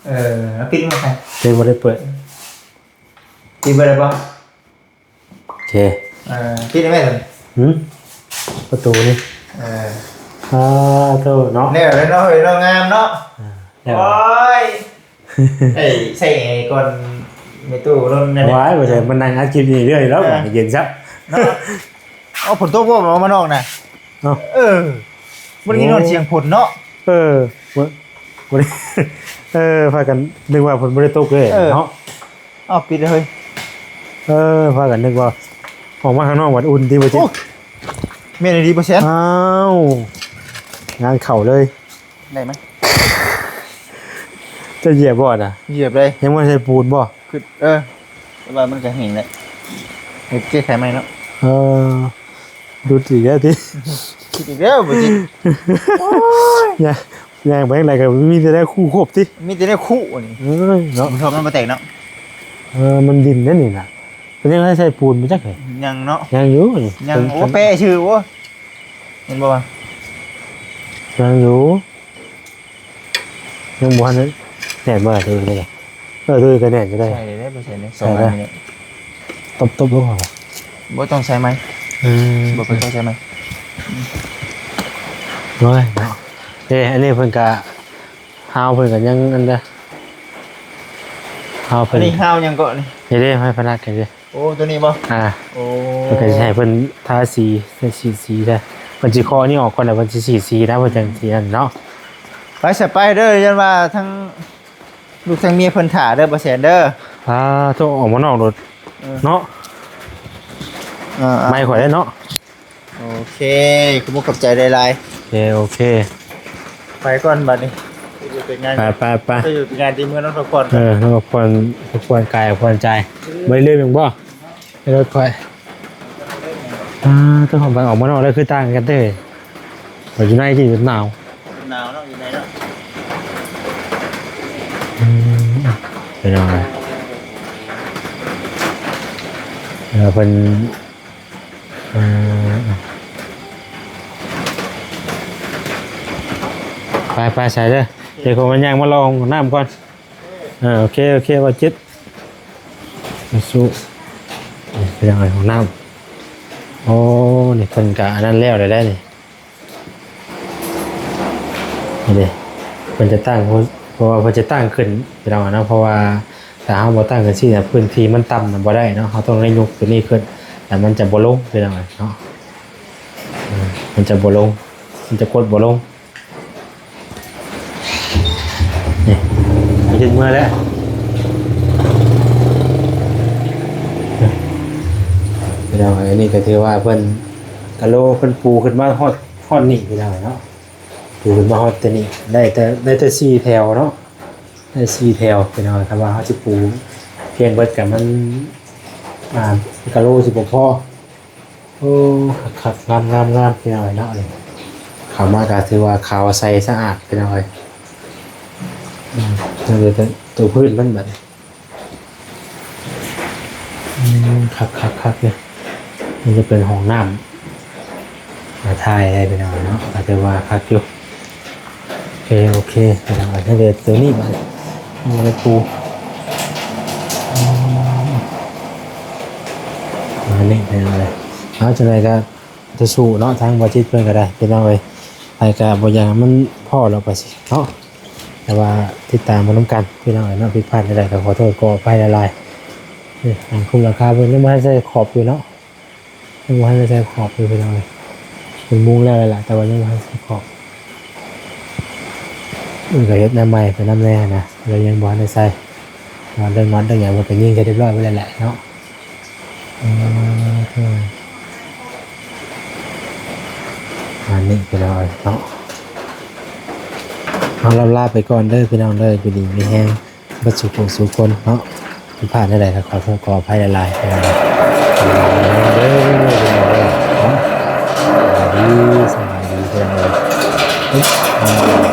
ເອີ ເອົາປິດມາໃສ່ ຍັງບໍ່ໄດ້ເປີດ ປິດບໍ່ໄດ້ບໍ່? ໂອເຄ ເອີ ປິດໄດ້ໄໝ? ຫືມ? ປະຕູນີ້ ເອີ ອ່າ ໂຕເນາະ ແນວໃດເນາະ ເຮີ້ຍເນາະ ງາມເນາະ ອ່າ ໂອ້ຍ ເອີ ໃສ່ໃຫ້ກ່ອນແມ່ຕູ້ນົນນັ້ນແຫຼະ ວ້າຍ ບໍ່ໃຊ່ ມັນນັ່ງອັດຄລິບນີ້ເລື້ອຍແລ້ວ ເອີ ເຢັນຊະເນາະ. ເອົາ ຝົນຕົກບໍ່ ອອກມານອກນະ ເນາະ ເອີ ບໍ່ໄດ້ຍິນຮອດສຽງຝົນເນາະ ໂອ້ ເອີ ບໍ່ ບໍ່ໄດ້ ເອີ ພາກັນນຶກວ່າຝົນບໍ່ໄດ້ຕົກເລີຍ ເອີ ເນາະ. ອ້າວ ປິດເລີຍເຮີ້ຍ ເອີ ພາກັນນຶກວ່າອອກມາຂ້າງນອກບັດອຸ່ນຕິ ບໍ່ຈິດ ໂອ້ຍ ແມ່ນອີ່ຫຼີບໍ່ແຊນ ອ້າວ ງານເຂົ້າເລີຍ ໄດ້ໄໝ ຈະຢຽບບໍ່ນະ ຢຽບເລີຍ ຍັງບໍ່ໃສ່ປູນບໍ່ ຄື ເອີ ແຕ່ວ່າມັນກໍແຫ້ງແລ້ວ ເຮັດແກ້ໄຂໃໝ່ເນາະ ເອີ. ຫຼຸດອີກແລ້ວຕິ ຜິດອີກແລ້ວບໍ່ຈິດ ໂອ້ຍ ຍ່າງ ຍ່າງໄປທາງໃດກໍມີແຕ່ແນວຄູຄົບຕິ ມີແຕ່ແນວຄູນີ້ ເອີຍ ເນາະ ມັນບໍ່ແຕກເນາະ ເອີ ມັນດິນເດ້ນີ້ນະ ເພິ່ນຍັງໃຫ້ໃສ່ປູນບໍ່ຈັກເລີຍ ຍັງເນາະ ຍັງຢູ່ນີ້ ຍັງ ໂອ້ ເປັນ ແປະຊື່ ໂອ້ ເຫັນບໍ່ ຍັງຢູ່. ຍັງບໍ່ທັນແໜ້ນບໍ່ລະ ເອີ ເອີ ໂຕນີ້ກໍແໜ້ນຢູ່ໄດ໋ ໃສ່ໄດ້ບໍ່ ໃສ່ໄດ້ ສອງອັນນີ້ ຕົບໆ ລົງເອົາ ບໍ່ຕ້ອງໃສ່ໃໝ່ ອືມ ບໍ່ໄປໃສ່ໃໝ່ ໂອ້ຍເນາະ ເອີ ອັນນີ້ເພິ່ນກະ ຮາວເພິ່ນກະຍັງອັນເດ ຮາວເພິ່ນ ອັນນີ້ຮາວຫຍັງເກາະນີ້ ນີ້ເດ້ ໄມ້ພະນັກນີ້ເດ້. ໂອ້ ໂຕນີ້ບໍ່ ອ່າ ໂອ້ ເພິ່ນກໍຊິໃຫ້ເພິ່ນທາສີ ໃສ່ສີ ສີແທ້ ເພິ່ນຊິເຄາະອັນນີ້ອອກກ່ອນ ແລ້ວເພິ່ນຊິສີ ສີນະ ເພິ່ນຈັ່ງສີນັ້ນເນາະ ໄປຊະໄປເດີ ຢ້ານວ່າທັງລູກທັງເມຍເພິ່ນຖ້າເດີ ບໍ່ແຊນເດີ ອ່າ ໂຕອອກມານອກໂລດ ເອີ ເນາະ ອ່າໆ ໄມ້ຂ້ອຍເດ້ເນາະ ໂອເຄ ຂອບໃຈຫຼາຍໆ ໂອເຄ ໂອເຄ ໄປກ່ອນບັດນີ້ ໄປ ໄປ ໄປ ໄປ ໄປ ໄປ ໄປ ເອີ ນອນພັກຜ່ອນ ເອີ ນອນພັກຜ່ອນ ພັກຜ່ອນກາຍ ພັກຜ່ອນໃຈ ບໍ່ໄດ້ລືມຫຍັງບໍ່? ໃນລົດຂ້ອຍ ອ່າ ເຈົ້າຂອງໄປອອກມານອກແລ້ວຄືຕ່າງກັນເດ້ ຂ້ອຍຢູ່ໃນກິນຈົນໜາວ ໜາວເນາະ ຢູ່ໃນເນາະ ອືມ ເປັນຫຍັງ ເອີ ເພິ່ນ ອ່າ ໄປ ໄປ ໃສ່ເດີ ດຽວຂ້ອຍຍ່າງມາລອງນ້ຳກ່ອນ ເອີ ໂອເຄ ໂອເຄ ບ່າວຈິດ ມາສູ່ ນີ້ເປັນຫຍັງ ຫ້ອງນ້ຳ ໂອ້ ນີ້ເພິ່ນກະອັນນັ້ນແລ້ວແລ້ວໄດ໋ນີ້ ນີ້ເດ້ ເພິ່ນຈະຕັ້ງ ເພາະ ເພາະວ່າເພິ່ນຈະຕັ້ງຂຶ້ນ ພີ່ນ້ອງເນາະ ເພາະວ່າຖ້າເຮົາບໍ່ຕັ້ງຈັ່ງຊີ້ນະ ພື້ນທີ່ມັນຕ່ຳນະ ບໍ່ໄດ້ເນາະ ເຮົາຕ້ອງໄດ້ຍົກຕົວນີ້ຂຶ້ນ ແລ້ວມັນຈະບໍ່ລົງ ພີ່ນ້ອງເນາະ ເອີ ມັນຈະບໍ່ລົງ ມັນຈະກົດບໍ່ລົງ. ນີ້ ເຮັດເມື່ອແລ້ວ ພີ່ນ້ອງເອີຍ ອັນນີ້ກໍຖືວ່າເພິ່ນກະໂລ ເພິ່ນປູຂຶ້ນມາຮອດ ຮອດນີ້ ພີ່ນ້ອງເນາະ ປູຂຶ້ນມາຮອດແຕ່ນີ້ ໄດ້ແຕ່ ໄດ້ແຕ່ສີ່ແຖວເນາະ ໄດ້ສີ່ແຖວ ພີ່ນ້ອງ ຖ້າວ່າເຮົາຊິປູພຽງເບິດກໍມັນ ອ່າ ກະໂລຊິບໍ່ພໍ. ໂອ້ ຄັກໆ ງາມໆ ພີ່ນ້ອງເອີຍເນາະ ນີ້ ເຂົ້າມາກໍຖືວ່າຂາວໃສສະອາດ ພີ່ນ້ອງເອີຍ ອືມ ຍັງເຫຼືອແຕ່ຕົວພື້ນມັນບັດນີ້ ອືມ ຄັກໆໆ ເລີຍ ນີ້ຈະເປັນຫ້ອງນ້ຳ ມາຖ່າຍໄດ້ ພີ່ນ້ອງເນາະ ກໍຖືວ່າຄັກຢູ່. ໂອເຄ ໂອເຄ ພີ່ນ້ອງເອີຍ ເຮັດຕົວນີ້ບາດນີ້ ເຮັດປູ ອືມ ມານີ້ ພີ່ນ້ອງເອີຍ ເອົາ ຈັ່ງໃດກໍສູ້ໆເນາະ ທາງບ່າວຈິດເພິ່ນກໍໄດ້ ພີ່ນ້ອງເອີຍ ໃຜກໍບໍ່ຢາກໃຫ້ມັນພໍ້ລອກໄປຊິເນາະ ແຕ່ວ່າຕິດຕາມເບິ່ງນຳກັນ ພີ່ນ້ອງເອີຍເນາະ ຜິດພາດໃດໆກໍຂໍໂທດຂໍອະໄພຫຼາຍໆ ນີ້ ຫຼັງຄຸມຫຼັງຄາເພິ່ນຍັງບໍ່ທັນໃສ່ຂອບຢູ່ເນາະ. ຍັງບໍ່ທັນໄດ້ໃສ່ຂອບຢູ່ ພີ່ນ້ອງເອີຍ ເປັນມຸງແລ້ວແຫຼະ ແຕ່ວ່າຍັງບໍ່ທັນໃສ່ຂອບ ມັນກໍເຮັດແນວໃໝ່ໄປນຳແດ່ນະ ແລ້ວຍັງບໍ່ທັນໄດ້ໃສ່ ເລື່ອງນັອດເລື່ອງຫຍັງເພິ່ນກໍຍິງໃຫ້ຮຽບຮ້ອຍໄປແລ້ວແຫຼະເນາະ ເອີ ປະມານນີ້ ພີ່ນ້ອງເອີຍເນາະ ເຮົາລຳລາໄປກ່ອນເດີ ພີ່ນ້ອງເດີ ຢູ່ດີມີແຮງ ເບິດສູ່ຜູ້ສູ່ຄົນເນາະ ຜິດພາດແນວໃດກໍຂໍໂທດຂໍອະໄພຫຼາຍໆ ເດີ ເດີ ເດີ ເນາະ ສະບາຍດີ ສະບາຍດີ ພີ່ນ້ອງເອີຍ ອືມ